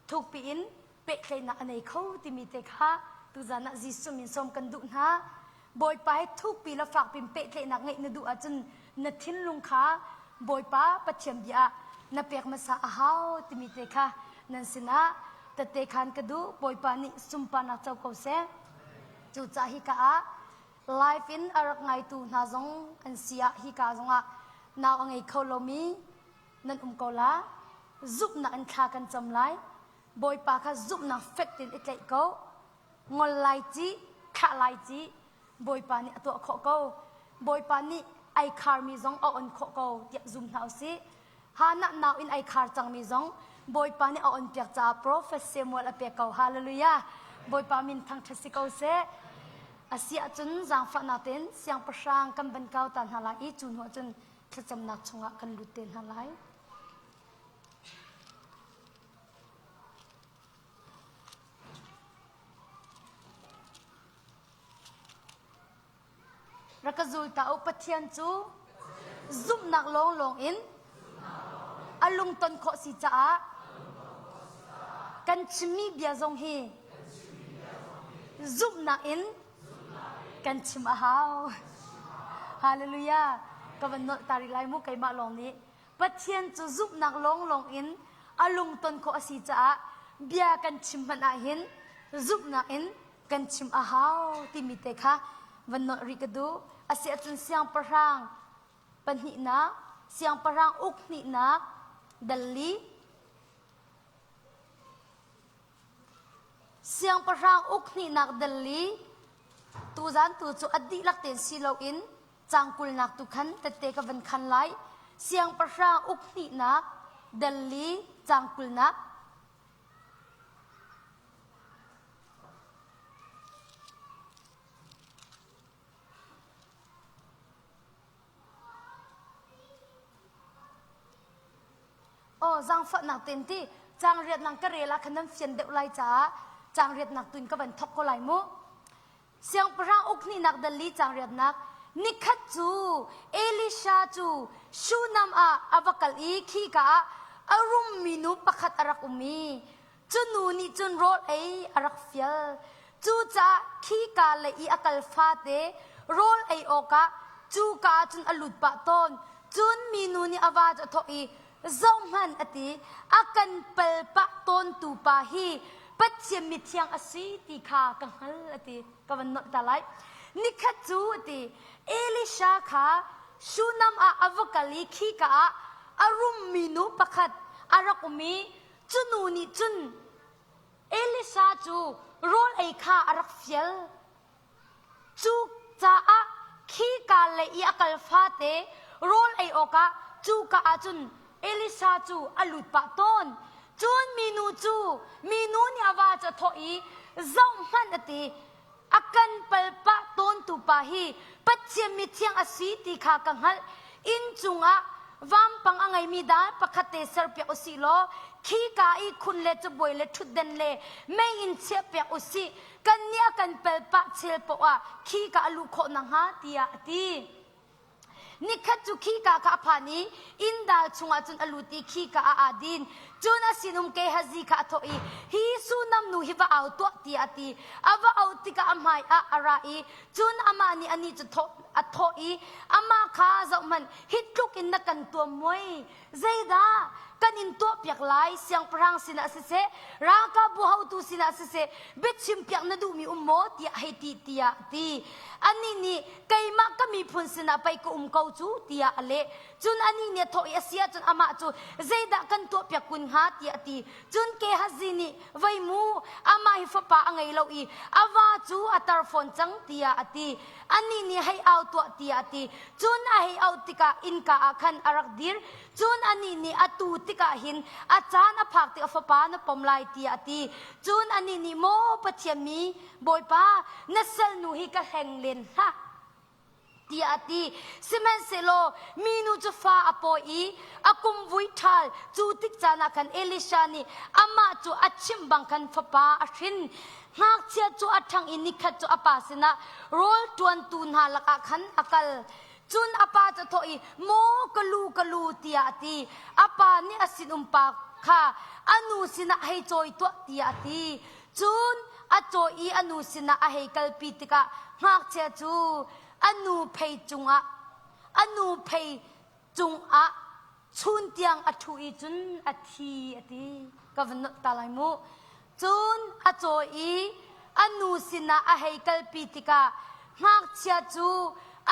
thukpi in pehtlaihnak a nei kho timi te kha tuzan ah Jesuh min sawm kan duh hna. Bawipa he thukpi le fakpi in pehtlaihnak ngeih na duh ahcun na thinlung kha Bawipa Pathian bia ah na pek hmasa a hau timi te kha nan sinah tette khan ka duh. Bawipa nih sunparnak co ko seh. Cucaah hika ah live in a rak ngaitu hna zong an si ah hika zongah nau a ngei kho lomi nan um ko la. Zumhnak in thla kan cam lai. Bawipa kha zumhnak fek tein i tlaih ko. Ngol lai ci, thlah lai ci, Bawipa nih a tuah khawh ko. Bawipa nih ai kharmi zong a on khawh ko tiah zum hna usih. Hannah nau in ai khar cangmi zong Bawipa nih a on piak caah Prophet Samuel a pek ko. Hallelujah. Bawipa min thangṭhat si ko seh. A si ahcun zaangfahnak tein siangpahrang kan van kau ta hna lai i cu hnu ahcun thlacamnak chungah kan lut te hna lai. Rak ka zul ta u Pathian cu zumhnak lawnglawng in a lungton khawh si caah kan chimmi bia zong hi zumhnak in kan chim a hau. Hallelujah. Ka van nolh ta rih lai mu keimah lawng nih. Pathian cu zumhnak lawnglawng in a lungton khawh a si caah bia kan chim hmanh ah hin zumhnak in kan chim a hau timi te kha van nolh rih ka duh. A si ahcun siangpahrang pahnihnak, siangpahrang uk hnihnak dal li, Siangpahrang uk hnihnak dal li, tuzan tu cu a dihlak tein si loin caang kulnak tu khan tette ka van khan lai. Siangpahrang uk hnihnak dal li caang kulnak. Aw zaangfahnak tein ti caang riatnak ka rel ah khan nan fian deuh lai caah caang riatnak tuin ka van thok ko lai mu. Siangpahrang uk hnihnak dal li caang riatnak nikhat cu Elisha cu Shunam ah a va kal i khika ah a rummi nu pakhat a rak um i Cu nu nih cun rawl ei a rak fial. Cucaah khika lei i a kal fate rawl ei awkah cuka ah cun a lut pah tawn. Cun minu nih a va cu a thawh i, Zohhmanh, a ti, a kan pal pah tawntu pa hi Pathian mithiang a si ti kha ka hngal, a ti. Ka van nolh ta lai. Nikhat cu, a ti, Elisha kha Shunam ah a va kal i khika ah a rummi nu pakhat a rak um i Cu nu nih cun Elisha cu rawl ei kha a rak fial. Cu caah khika lei i a kal fate rawl ei awkah cuka ah cun Elisha cu a lut pah tawn. Cun minu cu minu nih a va cu a thawh i, Zohhmanh a ti, a kan pal pah tawntu pa hi Pathian mithiang a si ti kha ka hngalh. Inn cungah vampang a ngeimi daan pakhat te serpiak u sih law khika i khun le cabuai le ṭhutden le meiinn chiahpiak u sih. Kannih a kan pel pah chel paoh ah khika a luh khawh nakhnga tiah a ti. Nikhat cu khika kha a phan i inndal chungah cun a lut i khika ah aa din. Cun a sinum Gehazi kha a thawh i, Hi Sunam nu hi va au tuah, tiah a ti. A va auh tikah a hmaiah a ra i cun amah nih anih cu a thawh i, Amah kha zohhmanh, hi tluk in na kan tuam muai. Zeidah kan in tuahpiak lai? Siangpahrang sinah siseh, ralkapbu haotu sinah siseh, biachimpiak na duhmi um maw? tiah hei ti, tiah a ti. Anih nih, Keimah. Keimah ka miphun sinah pei ka um ko cu tiah a leh. Cun anih nih a thawh i a si ahcun amah cu zeidah kan tuahpiak kun hnga tiah a ti. Cun Gehazi nih vei mu amah hi fapa a ngei lo i a va cu a tar fawn cang tiah a ti. Anih nih hei au tuah tiah a ti. Cun a hei auh tikah innka ah khan a rak dir. Cun anih nih atu tikah hin a caan a phak tikah fapa na pom lai tiah a ti. Cun anih nih maw Pathian mi Bawipa na salnu hi ka hleng len hlah tiah a ti. Sihmanhsehlaw minu cu fa a pawi i a kum vui ṭhal cu tik caan ah khan Elisha nih amah cu a chimh bang khan fapa a hrin. Ngakchia cu a ṭhang i nikhat cu a pa sinah rawl ṭuantu hna lakah khan a kal. Cun a pa cu a thawh i, Maw ka lu, ka lu, tiah a ti. A pa nih a sinum pa kha a nu sinah hei cawi tuah, tiah a ti. Cun a cawi i a nu sinah a hei kalpi tikah ngakchia cu a nu phei cungah a nu phei cungah chun tiang a ṭhu i cun a thi a ti. Ka van nolh ta lai mu. Cun a cawi i a nu sinah a hei kalpi tikah ngakchia cu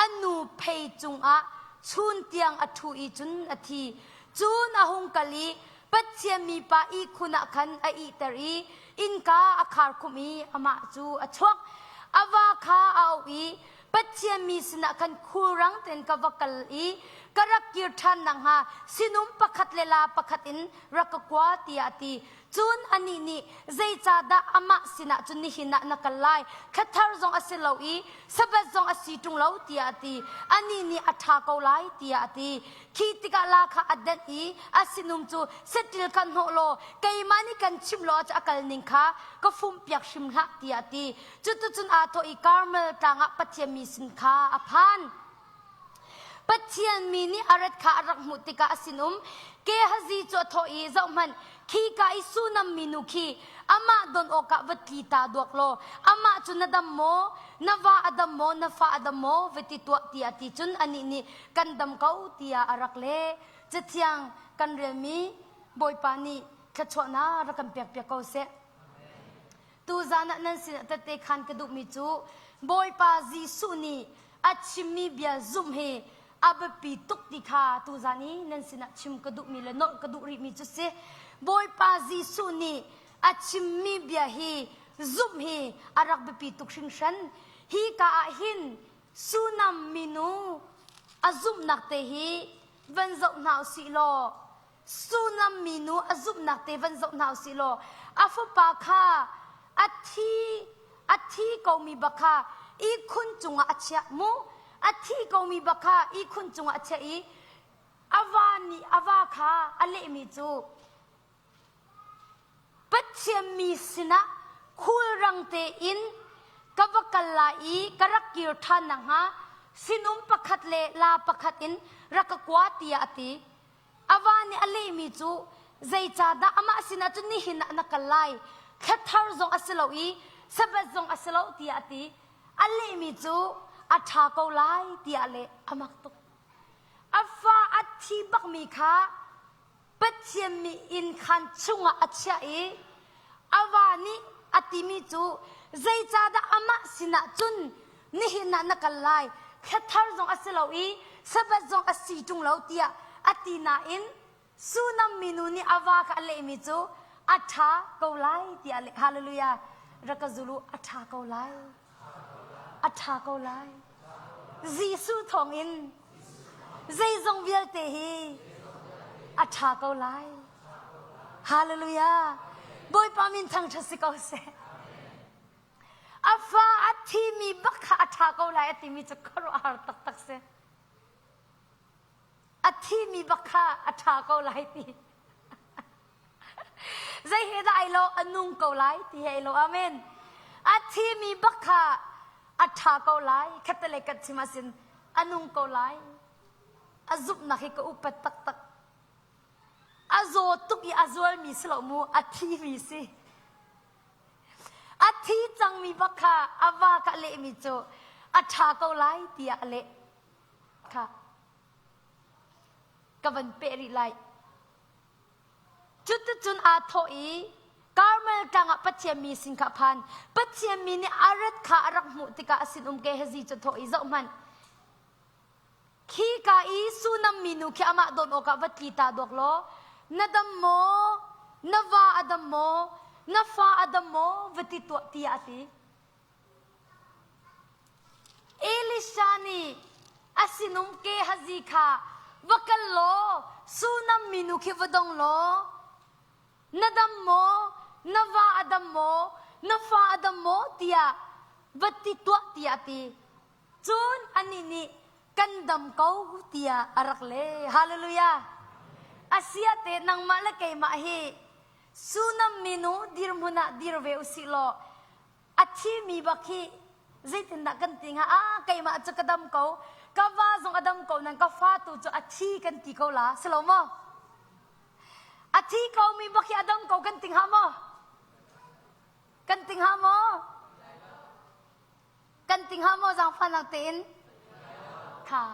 a nu phei cungah chun tiang a ṭhu i cun a thi. Cun a hung kal i Pathian mipa ihkhun ah khan a ihter i innka a khar khumh i amah cu a chuak. A va kha a auh i Pathian mi sinah khan khulrang tein ka va kal i ka rak kir ṭhan nakhnga sinum pakhat le la pakhat in rak ka kua tiah a ti. Cun anih nih zeicahdah amah sinah cun nihin ah na kal lai? Thlathar zong a si lo i Sabbath zong a si ṭung lo tiah a ti. Anih nih a ṭha ko lai tiah a ti. Khi tikah la kha a denh i a sinum cu saṭil kha hnawh law keimah nih kan chimh lo ahcun a kal ning kha ka fumhpiak hrim hlah tiah a ti. Cuticun aa thawh i Karmel tlang ah Pathian mi sin kha a phan. Pathian mi nih a rat kha a rak hmuh tikah a sinum Gehazi cu a thawh i zohhmanh khika i Sunam minu khi amah don awkah va tli ta duak law amah cu na dam maw na va a dam maw na fa a dam maw va ti tuah tiah ti cun anih nih kan dam ko tiah a rak leh cathiang kan relmi Bawipa nih thluachuahnak rak kan pekpiak ko seh Tuzan ah nan sinah tette khan ka duhmi cu Bawipa Jesuh nih a chimmi bia zumh hi a biapi tuk ti kha tuzan i nan sinah chim ka duhmi le nolh ka duh rihmi cu si. Bawipa Jesuh nih a chimmi bia hi zumh hi a rak biapi tuk hringhran. Hi ka ah hin Sunam minu a zumhnak te hi van zoh hna usih law Sunam minu a zumhnak te van zoh hna usih law a fapa kha a thi a thi komi bak kha ihkhun cungah a chiah mu a thi komi bak kha ihkhun cungah a chiah i a va nih a va kha a lehmi cu Pathian mi sinah khulrang tein ka va kal lai i ka rak kir ṭhan nakhnga sinum pakhat le la pakhat in rak ka kua tiah a ti. A va nih a lehmi cu zeicahdah amah sinah cun nihin ah na kal lai thla thar zong a si lo i sabbath zong a si lo tiah a ti. A lehmi cu a ṭha ko lai tiah a leh. A mak tuk. A fa a thi bakmi kha Pathian mi inn khaan chungah a chiah i a va nih a timi cu zeicahdah amah sinah cun nihin ah na kal lai thlathar zong a si lo i sabbath zong a si ṭung lo tiah a ti nain Sunam minu nih a va kha a lehmi cu a ṭha ko lai tiah a leh. Hallelujah. Rak ka zul u a ṭha ko lai. A ṭha ko lai. Jesuh thawngin zeizong vialte hi a ṭha ko lai. Hallelujah. Bawipa min thangṭhat si ko seh. A fa a thimi bak kha a ṭha ko lai a timi cu khuaruahhar taktak si. A thimi bak kha a ṭha ko lai ti. Zei he dah ai lo a nung ko lai ti he ai lo amen. A thimi bak kha a ṭha ko lai khattale kan chim ahcun a nung ko lai. A zumhnak hi ka upat taktak. A zaw tuk i a zualmi si lo mu a thimi si. A thi cangmi bak kha a va ka lehmi cu a ṭha ko lai tiah a leh. Kha ka van peh rih lai. Cuticun aa thawh i Karmel tlang ah Pathian mi sin kha a phan. Pathian mi nih a rat kha a rak hmuh tikah a sinum Gehazi cu a thawh i, Zohhmanh, Khi ka i Sunam minu khi amah don awkah va tli ta dawk law, na dam maw? Na va a dam maw? Na fa a dam maw? Va ti tuah tiah a ti. Elisha nih a sinum Gehazi kha va kal law Sunam minu khi va dong law na dam maw na va a dam maw na fa a dam maw tiah va ti tuah tiah a ti. Cun anih nih kan dam ko tiah a rak leh. Hallelujah. Asia te nangmah le keimah hi Sunam minu dirhmun ah dir ve usih law a thimi bak hi zeitindah kan ti hnga ah keimah cu ka dam ko ka va zong a dam ko nan ka fa tu cu a thi kan ti ko la si lo maw a thi ko mi bak hi a dam ko kan ti hnga maw kan ti hnga maw Kan ti hnga maw zaangfahnak tein? Kha.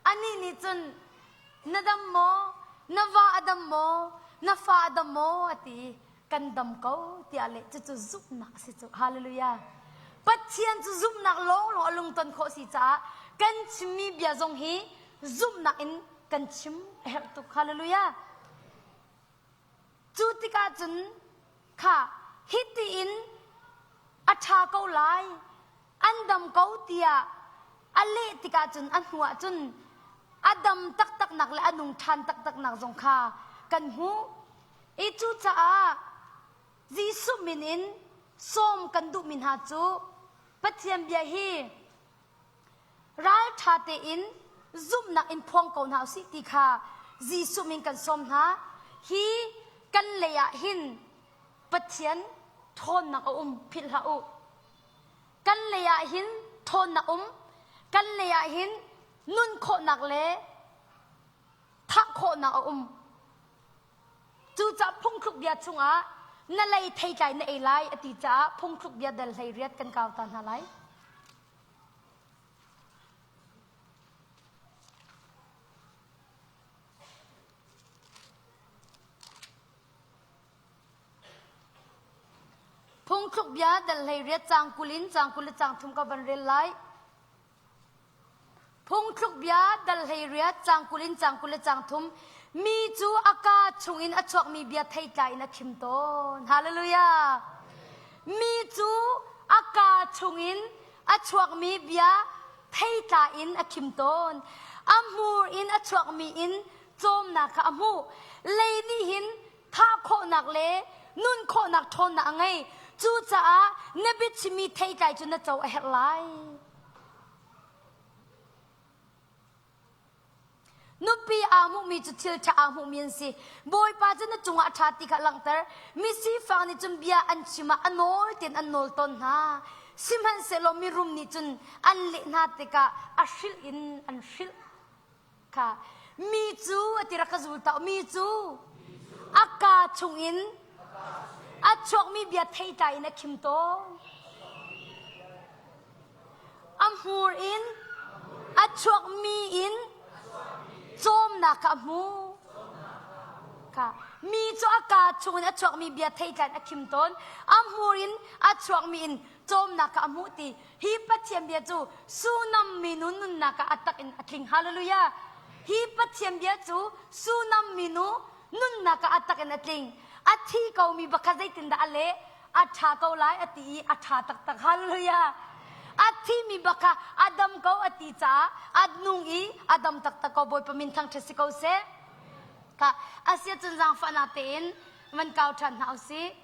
Anih nih cun na dam maw? Na va a dam maw? Na fa a dam maw? A ti. Kan dam ko tiah leh cucu zumhnak a si cu. Hallelujah. Pathian cu zumhnak lawnglawng a lungton khawh si caah kan chimmi bia zong hi zumhnak in kan chim a herh tuk. Hallelujah. Cu tikah cun kha hiti in a ṭha ko lai, an dam ko tiah a leh tikah cun a hnuah cun a dam taktaknak le a nung ṭhan taktaknak zong kha kan hmuh. I cucaah Jesuh min in sawm kan duhmi hna cu Pathian bia hi Ralṭha tein zumhnak in phuang ko hna usih ti kha Jesuh min kan sawm hna. Hi kan lei ah hin Pathian ṭhawnnak a um philh hlah u. Kan lei ah hin ṭhawnnak um. Kan lei ah hin nun khawhnak le thah khawhnak a um. Cucaah phungthluk bia chungah na lei theitlai na ei lai a ti caah phungthluk bia dal hlei riat kan kau ta hna lai. Phungthluk bia dal hlei riat caang 20 in caang 23 ka van rel lai. Phungthluk bia dal 18 caang 20 in caang 23 mi cu a kaa chungin a chuakmi bia theitlai in a khim tawn. Hallelujah. Mi cu a kaa chungin a chuakmi bia theitlai in a khim tawn. A hmur in a chuakmi in cawmnak kha a hmuh. Lei nih hin thah khawhnak le nun khawhnak ṭhawnnak a ngei. Cucaah na biachimmi theitlai cu na co a herh lai. Nupi aa hmuhmi cu thil ṭha aa hmuhmi an si. Bawipa cu na cungah a ṭha ti kha langhter. Misifak nih cun bia an chim ah a nawl tein an nawl tawn hna. Sihmanhsehlaw mirum nih cun an leh hna tikah a hrilh in an hrilh. Kha mi cu a ti rak ka zul ta mi cu a kaa chungin a chuakmi bia theitlai in a khim tawn. A hmur in a chuakmi in cawmnak kha a hmu. Kha mi cu a kaa chungin a chuakmi bia theitlai in a khim tawn. A hmur in a chuakmi in cawmnak kha a hmuh ti hi Pathian bia cu Sunam minu nunnak ah a tak in a tling. Hallelujah. Hi Pathian bia cu Sunam minu nunnak ah a tak in a tling. A thi ko mi bakha zeitindah a leh? A ṭha ko lai a ti i a ṭha taktak. Hallelujah. A thi mi bakha a dam ko a ti caah a nung i a dam taktak ko Bawipa min thangṭhat si ko seh. Ka asia cun zaangfahnak tein van kau ṭhan hna usih.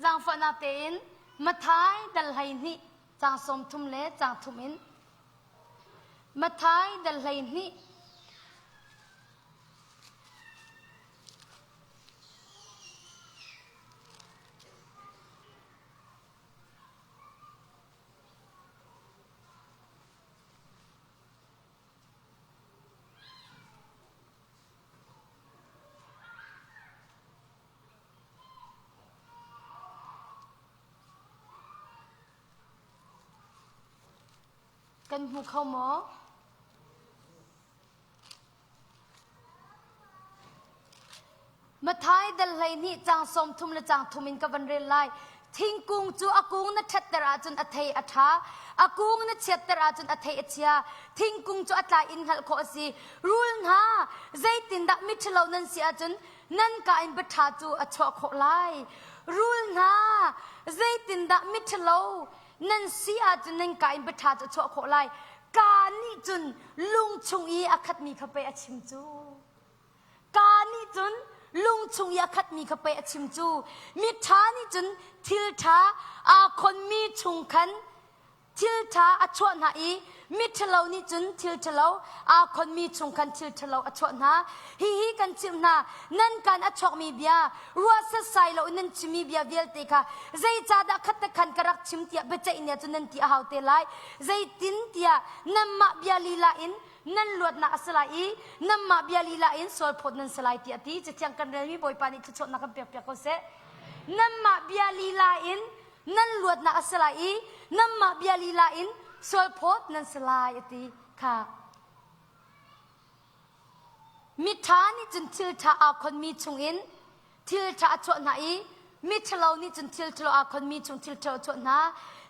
Zaangfahnak tein Matthai dal 12 caang 30 le caang thum in Matthai dal 12 Kan hmu kho maw? Matthai dal 12 caang 30 le caang thum in ka van rel lai. Thingkung cu a kung na ṭhatter ahcun a thei a ṭha, a kung na chiatter ahcun a thei a chia. Thingkung cu a tlai in hngalh khawh a si. Rul hna, zeitindah miṭhalo nan si ahcun nan ka in biaṭha cu a chuah khawh lai? Rul hna, zeitindah miṭhalo nan si ahcun nan ka in biaṭha cu a chuah khawh lai? Kaa nih cun lung chung i a khatmi kha pei a chim cu. Kaa nih cun lung chung i a khatmi kha pei a chim cu. Miṭha nih cun thil ṭha aa khonmi chung khan thil ṭha a chuah hna i miṭhalo nih cun thil ṭhalo aa khonmi chung khan thil ṭhalo a chuah hna. Hihi kan chimh hna, nan kaan a chuakmi bia, ruah setsai lo in nan chimmi bia vialte kha zeicahdah khat te khan ka rak chim tiah biaceih ni ah cun nan ti a hau te lai. Zeitin tiah nanmah bia lila in nan luatnak a si lai i nanmah bia lila in sualphawt nan si lai tiah a ti. Cathiang kan relmi Bawipa nih thluachuahnak kan pekpiak ko seh. Nanmah bia lila in nan luatnak a si lai i nanmah bia lila in sualphawt nan si lai a ti kha. Miṭha nih cun thil ṭha aa khonmi chungin thil ṭha a chuah hna i miṭhalo nih cun thil ṭhalo aa khonmi chung thil ṭhalo a chuah hna.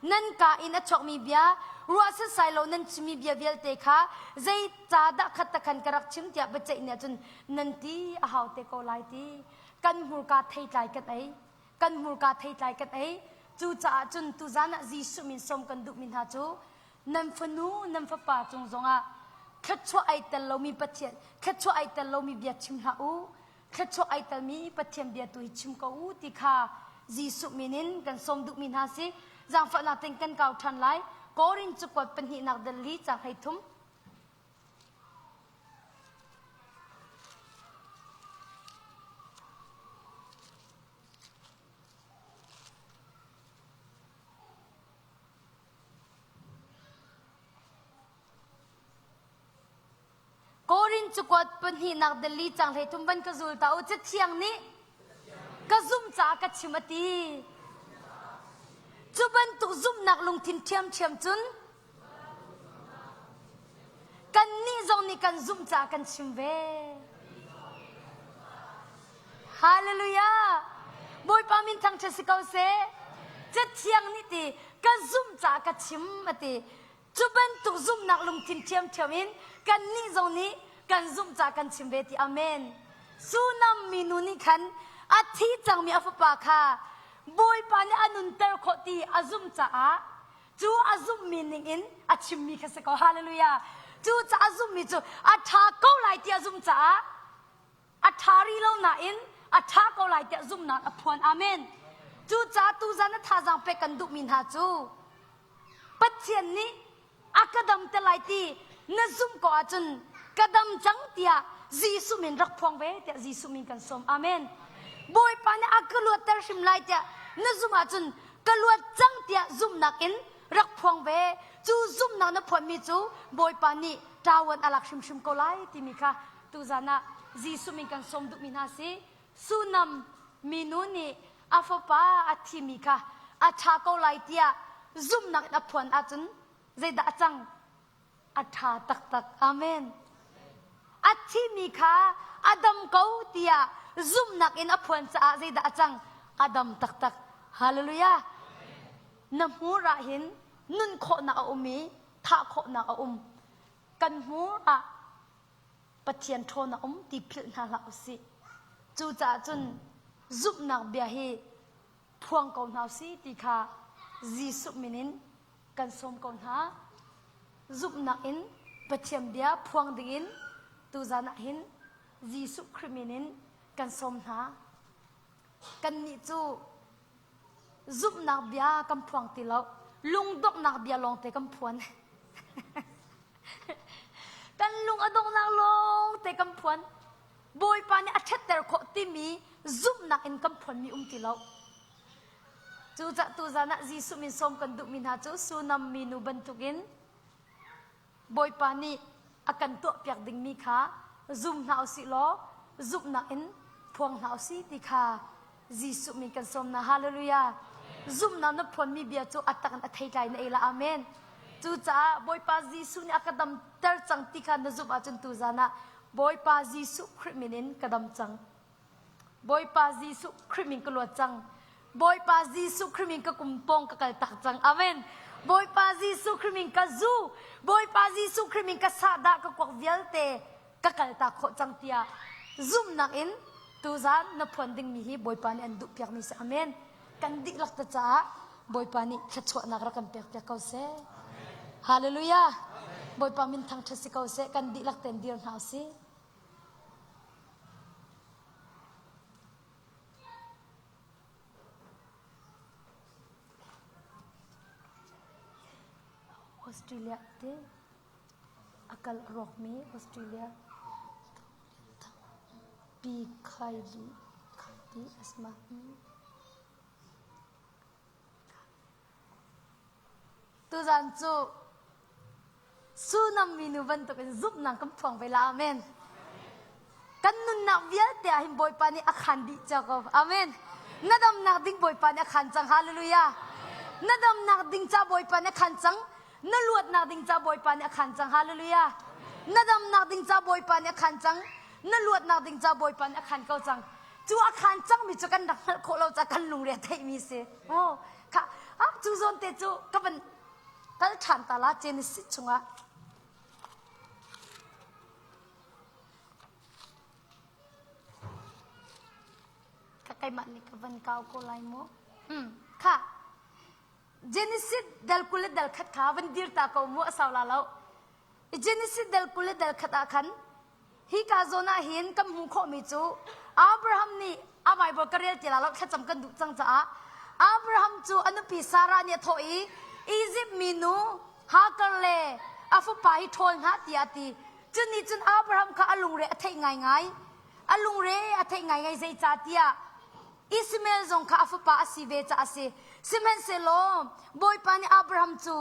Nan kaa in a chuakmi bia, ruah setsai lo nan chimmi bia vialte kha zeicahdah khat ta khan ka rak chim tiah biaceih ni ahcun nan ti a hau te ko lai ti. Kan hmurka theitlai kan ei. Kan hmurka theitlai kan ei. Cucaah cun tuzan ah Jesuh min sawm kan duhmi hna cu nan fanu nan fapa cung zongah thluachuah ai tel lomi Pathian thluachuah ai tel lomi bia chim hlah u thluachuah ai telmi Pathian bia tu hi chim ko u ti kha Jesuh min in kan sawm duhmi hna si zaangfahnak tein kan kau ṭhan lai Korin cakuat pahnihnak dal li caang 13 Korin cakuat pahnihnak dali cang 13 van ka zul ta u Cathiang nih ka zumh caah ka chim a ti. Cu bantuk zumhnak lungthin ṭhiamṭhiam cun kannih zong nih kan zumh caah kan chim ve. Hallelujah! Bawipa min thangṭhat si ko seh. Cathiang nih ti ka zumh caah ka chim a ti. Cu bantuk zumhnak lungthin ṭhiamṭhiam in kannih zong nih kan zumh caah kan chim ve ti. Amen. Sunam minu nih khan a thi cangmi a fapa kha Bawipa nih a nunter khawh ti a zumh caah cu a zumhmi ning in a chimmi kha si ko. Hallelujah. Cu ca a zumhmi cu a ṭha ko lai ti a zumh caah a ṭha rih lo nain a ṭha ko lai tiah zumhnak a phuan. Amen. Cucaah tuzan a thazaang pek kan duhmi hna cu Pathian nih a ka dam te lai ti na zumh ko ahcun ka dam cang tiah Jesuh min rak phuang ve tiah Jesuh min kan sawm. Amen. Bawipa nih a ka luatter hrim lai tiah na zumh ahcun ka luat cang tiah zumhnak in rak phuang ve. Cu zumhnak na phuanmi cu Bawipa nih ṭawan a lak hrimhrim ko lai timi kha tuzan ah Jesuh min kan sawm duhmi hna si. Sunam minu nih a fapa a thimi kha a ṭha ko lai tiah zumhnak in a phuan ahcun zeidah a cang? A ṭha taktak. Amen. A thimi kha a dam ko tiah zumhnak in a phuan caah zeidah a cang? A dam taktak. Hallelujah. Na hmur ah hin nun khawhnak a um i thah khawhnak a um. Kan hmur ah Pathian ṭhawn a um ti philh hna hlah usih. Cucaah cun zumhnak bia hi phuang ko hna usih ti kha Jesuh min in kan sawm ko hna. Zumhnak in Pathian bia phuang dingin tuzan ah hin Jesuh Khrih min in kan sawm hna. Kannih cu zumhnak bia kan phuang ti lo, lungdonghnak bia lawngte kan phuan. Kan lung a donghnak lawngte kan phuan. Bawipa nih a ṭhatter khawh timi zumhnak in kan phuanmi um ti lo. Cucaah tuzan ah Jesuh min sawm kan duhmi hna cu Sunam minu bantukin Bawipa nih a kan tuahpiak dingmi kha zum hna usih law zumhnak in phuang hna usih ti kha Jesuh min kan sawm hna. Hallelujah. Zumhnak na phuanmi bia cu a tak in a theitlai na ei la. Amen. Cucaah Bawipa Jesuh nih a ka damter cang ti kha na zumh ahcun tuzan ah Bawipa Jesuh Khrih min in ka dam cang. Bawipa Jesuh Khrih min ka luat cang. Bawipa Jesuh Khrih min ka kum pawng ka kal tak cang. Amen. Bawipa Jesuh Khrih min ka zu. Bawipa Jesuh Khrih min ka sahdah ka kuak vialte ka kal tak khawh cang tiah zumhnak in tuzan na phuan dingmi hi Bawipa nih an duh piakmi si. Amen. Kan dihlak te caah Bawipa nih thluachuahnak rak kan pek piak ko seh. Hallelujah. Bawipa min thangṭhat si ko seh. Kan dihlak tein dir hna usih. Australia te a kal a rawkmi Australia pi khai di ti asma. Tuzan cu Sunam minu bantukin zumhnak kan phuang ve la. Amen. Kan nunnak vialte ah hin Bawipa nih a khan dih cia ko. Amen. Na damnak ding Bawipa nih a khan cang. Hallelujah. Na damnak ding ca Bawipa nih a khan cang. Na luatnak ding ca Bawipa nih a khan cang. Hallelujah. Na damnak ding ca Bawipa nih a khan cang. Na luatnak ding ca Bawipa nih a khan ko cang. Cu a khan cangmi cu kan rak hngalh khawh lo ca kan lungre a theihmi si. Oh, kha ah cu zawn te cu ka van kal ṭhan ta la Genesis chungah. Ka keimah nih ka van kau ko lai mu. Hmm, kha Genesis dal 20 le dal khat kha van dir ta ko mu a sau la lo. Genesis dal 20 le dal khat ah khan Hika zawn ah hin kan hmuh khawhmi cu Abraham nih a Bible ka rel ti la lo thlacam kan duh cang caah Abraham cu a nupi Sarah nih a thawh i Izipt minu Hagar le a fapa hi ṭhawl hna tiah a ti. Cu nih cun Abraham kha a lungre a theih ngaingai. A lungre a theih ngaingai zeicahtiah Ishmael zong kha a fapa a si ve caah a si. Sihmanhsehlaw Bawipa nih Abraham cu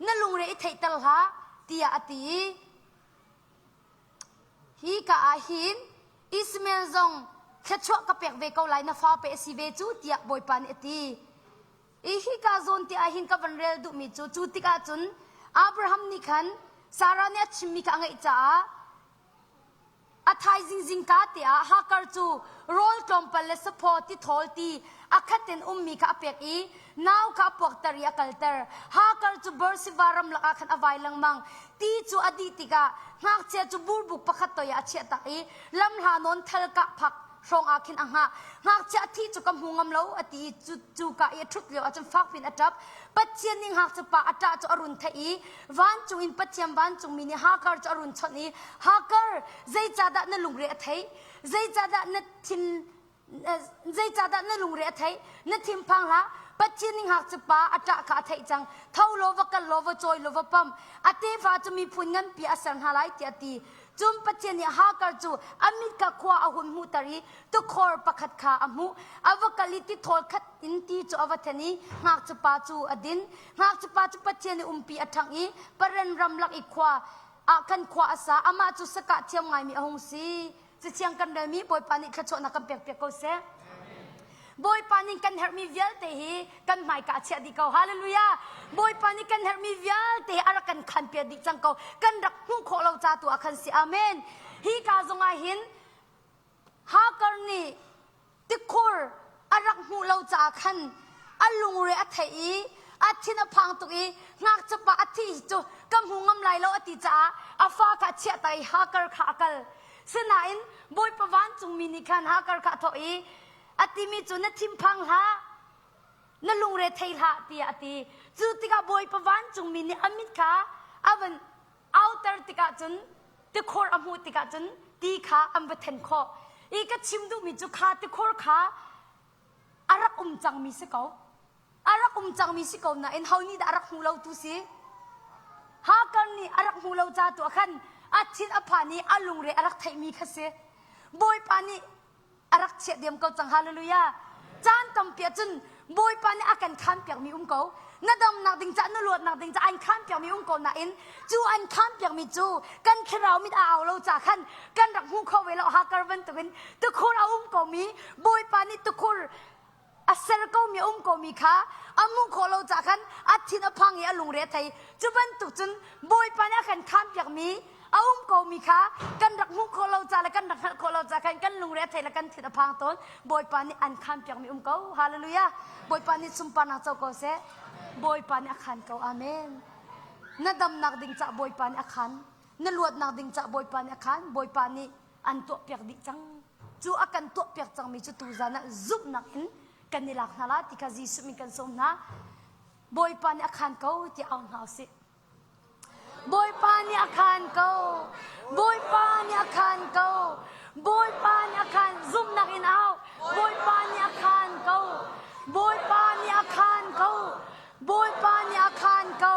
na lungre i theihter hlah tiah a ti i Hi ka ah hin Ishmael zong thluachuah ka pek ve ko lai na fa pe a si ve cu tiah Bawipa nih a ti. I hika zawn te ah hin ka van rel duhmi cu cu tikah cun Abraham nih khan Sarah nih a chimmi kha a ngaih caah A thaizing zingka te ah Hagar cu rawl tlawmpal le saphaw tithawl ti a khat in ummi kha a pek i nau kha a puakter i a kalter. Hagar cu Beersheba ramlak ah khan a vai lengmang. Ti cu a dih tikah ngakchia cu burbuk pakhat toiah a chiahtak i lamhla nawn thal kah phak hrawng ah khin a hngah. Ngakchia a thih cu ka hmu ngam lo a ti i cu cuka i a ṭhut lio ahcun fak piin a ṭap. Pathian nih ngakchia pa a ṭah cu a run theih i vancung in Pathian vancungmi nih Hagar cu a run chawnh i Hagar zeicahdah na lungre a theih? Zeicahdah na thin zeicahdah na lungre a theih? Na thinphang hlah. Pathian nih ngakchia pa a ṭah kha a theih cang. Tho law va kal law va cawi law va pam. A tefa cu miphun nganpi a ser hna lai tiah a ti. Cun Pathian nih Hagar cu a mit kha khua a hun hmuhter i tukhor pakhat kha a hmuh. A va kal i tithawl khat in ti cu a va then i ngakchiapa cu a din. Ngakchiapa cu Pathian i umpi a ṭhang i Paran ramlak i khua ah khan khua a sa. Amah cu sakah thiam ngaimi a hung si. Cathiang kan relmi Bawipa nih thluachuahnak kan pekpiak ko seh. Bawipa nih kan herhmi vialte hi kan hmaika a chiah dih ko. Hallelujah. Bawipa nih kan herhmi vialte hi a rak kan khanpiak dih cang ko. Kan rak hmuh khawh lo ca tu ah khan si. Amen. Hi ka zong ah hin Hagar nih tikhur a rak hmuh lo caah khan a lungre a theih i a thin a phang tuk i ngakchia a thi cu ka hmu ngam lai lo a ti caah a fa kha a chiah ta i Hagar kha a kal. Sinain Bawipa vancungmi nih khan Hagar kha a thawh i a timi cu na thinphang hlah, na lungre thei hlah tiah a ti. Cu tikah Bawipa vancungmi nih a mit kha a van auter tikah cun tikhor a hmuh tikah cun ti kha an va then khawh. I ka chim duhmi cu kha tikhor kha a rak um cangmi si ko. A rak um cangmi si ko nain ho nih dah a rak hmu lo tu si? Hagar nih a rak hmu lo ca tu ah khan a thin a phan i a lungre a rak theihmi kha si. Bawipa nih a rak chiah diam ko cang. Hallelujah. Caan tampi ah cun Bawipa nih a kan khaan piakmi um ko. Na damnak ding cah, na luatnak ding cah an khaan piakmi um ko nain cu an khaan piakmi cu kan thlarau mit a au lo ca khan kan rak hmu kho ve lo. Hagar bantukin tukhur a um komi Bawipa nih tukhur a ser komi a um komi kha a hmuh khawh lo caah khan a thin a phang i a lungre a thei. Cu bantuk cun Bawipa nih a kan khaan piakmi A um komi kha kan rak hmuh khawh lo ca le kan rak hngalh khawh lo ca khan kan lungre a thei le kan thin a phang tawn. Bawipa nih an khan piakmi um ko. Hallelujah. Bawipa nih sunparnak co ko seh. Bawipa nih a khan ko. Amen. Na damnak ding cah Bawipa nih a khan. Na luatnak ding cah Bawipa nih a khan. Bawipa nih an tuahpiak dih cang. Cu a kan tuahpiak cangmi cu tuzan ah zumhnak in kan i lak hna la ti kha Jesuh min kan sawm hna. Bawipa nih a khan ko tiah au hna usih. Bawipa nih a khan ko. Bawipa nih a khan ko. Bawipa nih a khan zumhnak in au. Bawipa nih a khan ko. Bawipa nih a khan ko. Bawipa nih a khan ko.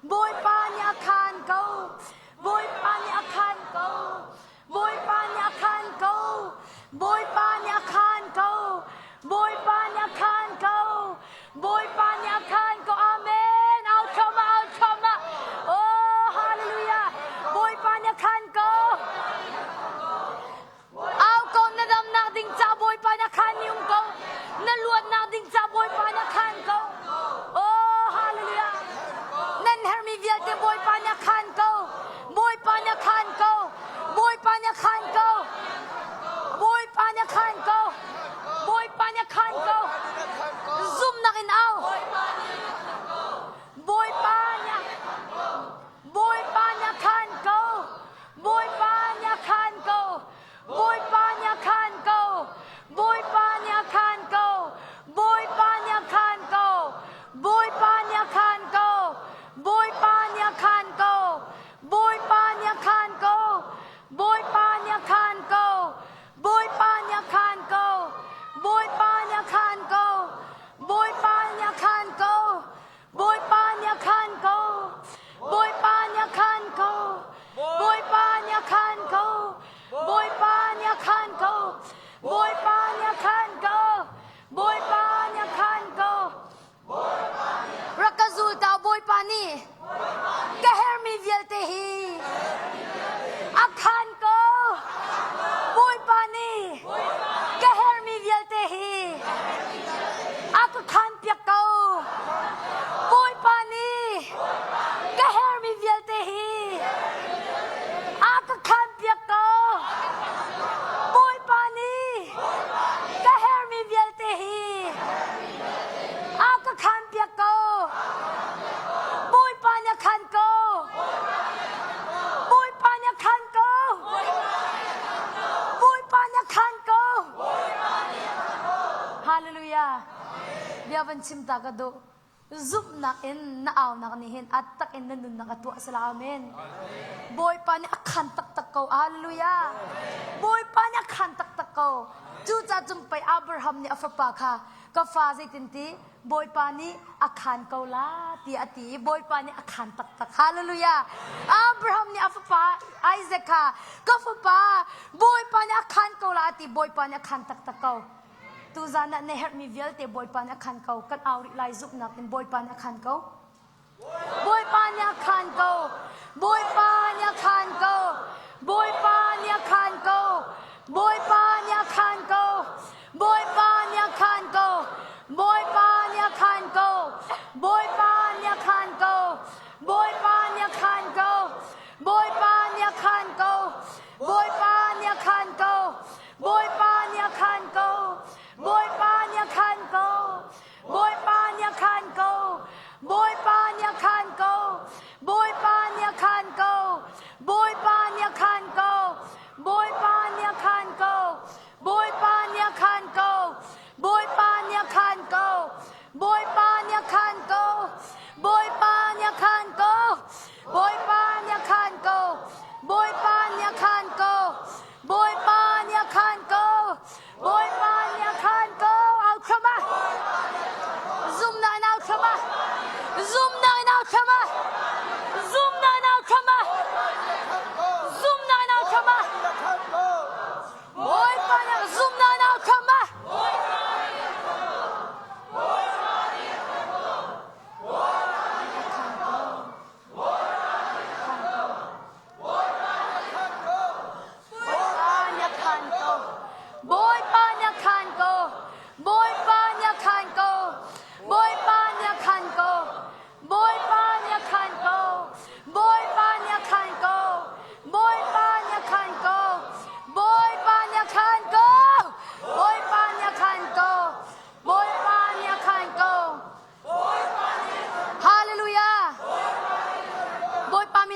Bawipa nih a khan ko. Bawipa nih a khan ko. Bawipa nih a khan ko. Bawipa nih a khan ko. Bawipa nih a khan ko. Bawipa nih a khan ko. Amen. Au thluahmah, au thluahmah. Oh, hallelujah. Bawipa nih a khan ko. Au ko na damnak ding ca Bawipa nih a khan mi um ko. Na luatnak ding ca Bawipa nih a khan ko. Oh, hallelujah. Nan hermi vialte Bawipa nih a khan ko. Bawipa nih a khan ko. Bawipa nih a khan ko. Bawipa nih a khan ko. Bawipa nih a khan ko. Zumnak in au. Bawipa nih Bawipa nih a khan ko. Bawipa nih a khan ko. Bawipa nih a khan ko. Bawipa nih a khan ko. Bawipa nih a khan ko. Bawipa nih a khan ko. Bawipa nih a khan ko. Bawipa nih a khan ko. Bawipa nih a khan ko. Bawipa nih a khan ko. Bawipa nih a khan ko. Bawipa nih a khan ko. Bawipa nih a khan ko. Bawipa nih a khan ko. Bawipa nih a khan ko. Bawipa nih a khan ko. Bawipa nih a khan ko. Bawipa nih a khan ko. Rak ka zul ta Bawipa nih ka hermi vialte hi a khan ko. Bawipa nih ka hermi vialte hi a ka khan piak ko. Bawipa nih ka hermi vialte hi a ka khan piak ko. Bawipa nih ka hermi vialte hi a ka khan piak ko. Bawipa nih a khan ko. Bawipa nih a khan ko. Bawipa nih a khan ko. Hallelujah. Bia van chim ta ka duh. Zumhnak in na aunak nih hin a tak in na nunnak a tuah sala amen. Bawipa nih a khan taktak ko. Hallelujah. Bawipa nih a khan taktak ko. Cucaah cung pei Abraham nih a fapa kha ka fa zeitin ti Bawipa nih a khan ko la tiah a ti i Bawipa nih a khan taktak. Hallelujah. Abraham nih a fapa Isaac kha ka fapa Bawipa nih a khan ko la a ti Bawipa nih a khan taktak ko. Tuzan ah na herhmi vialte Bawipa nih a khan ko. Kan au rih lai zumhnak in Bawipa nih a khan ko. Bawipa nih a khan ko. Bawipa nih a khan ko. Bawipa nih a khan ko. Bawipa nih a khan ko. Bawipa nih a khan ko. Bawipa nih a khan ko. Bawipa nih a khan ko. Bawipa nih a khan ko. Bawipa nih a khan ko. Bawipa nih a khan ko. Bawipa nih a khan ko. Bawipa nih a khan ko. Bawipa nih a khan ko. Bawipa nih a khan ko.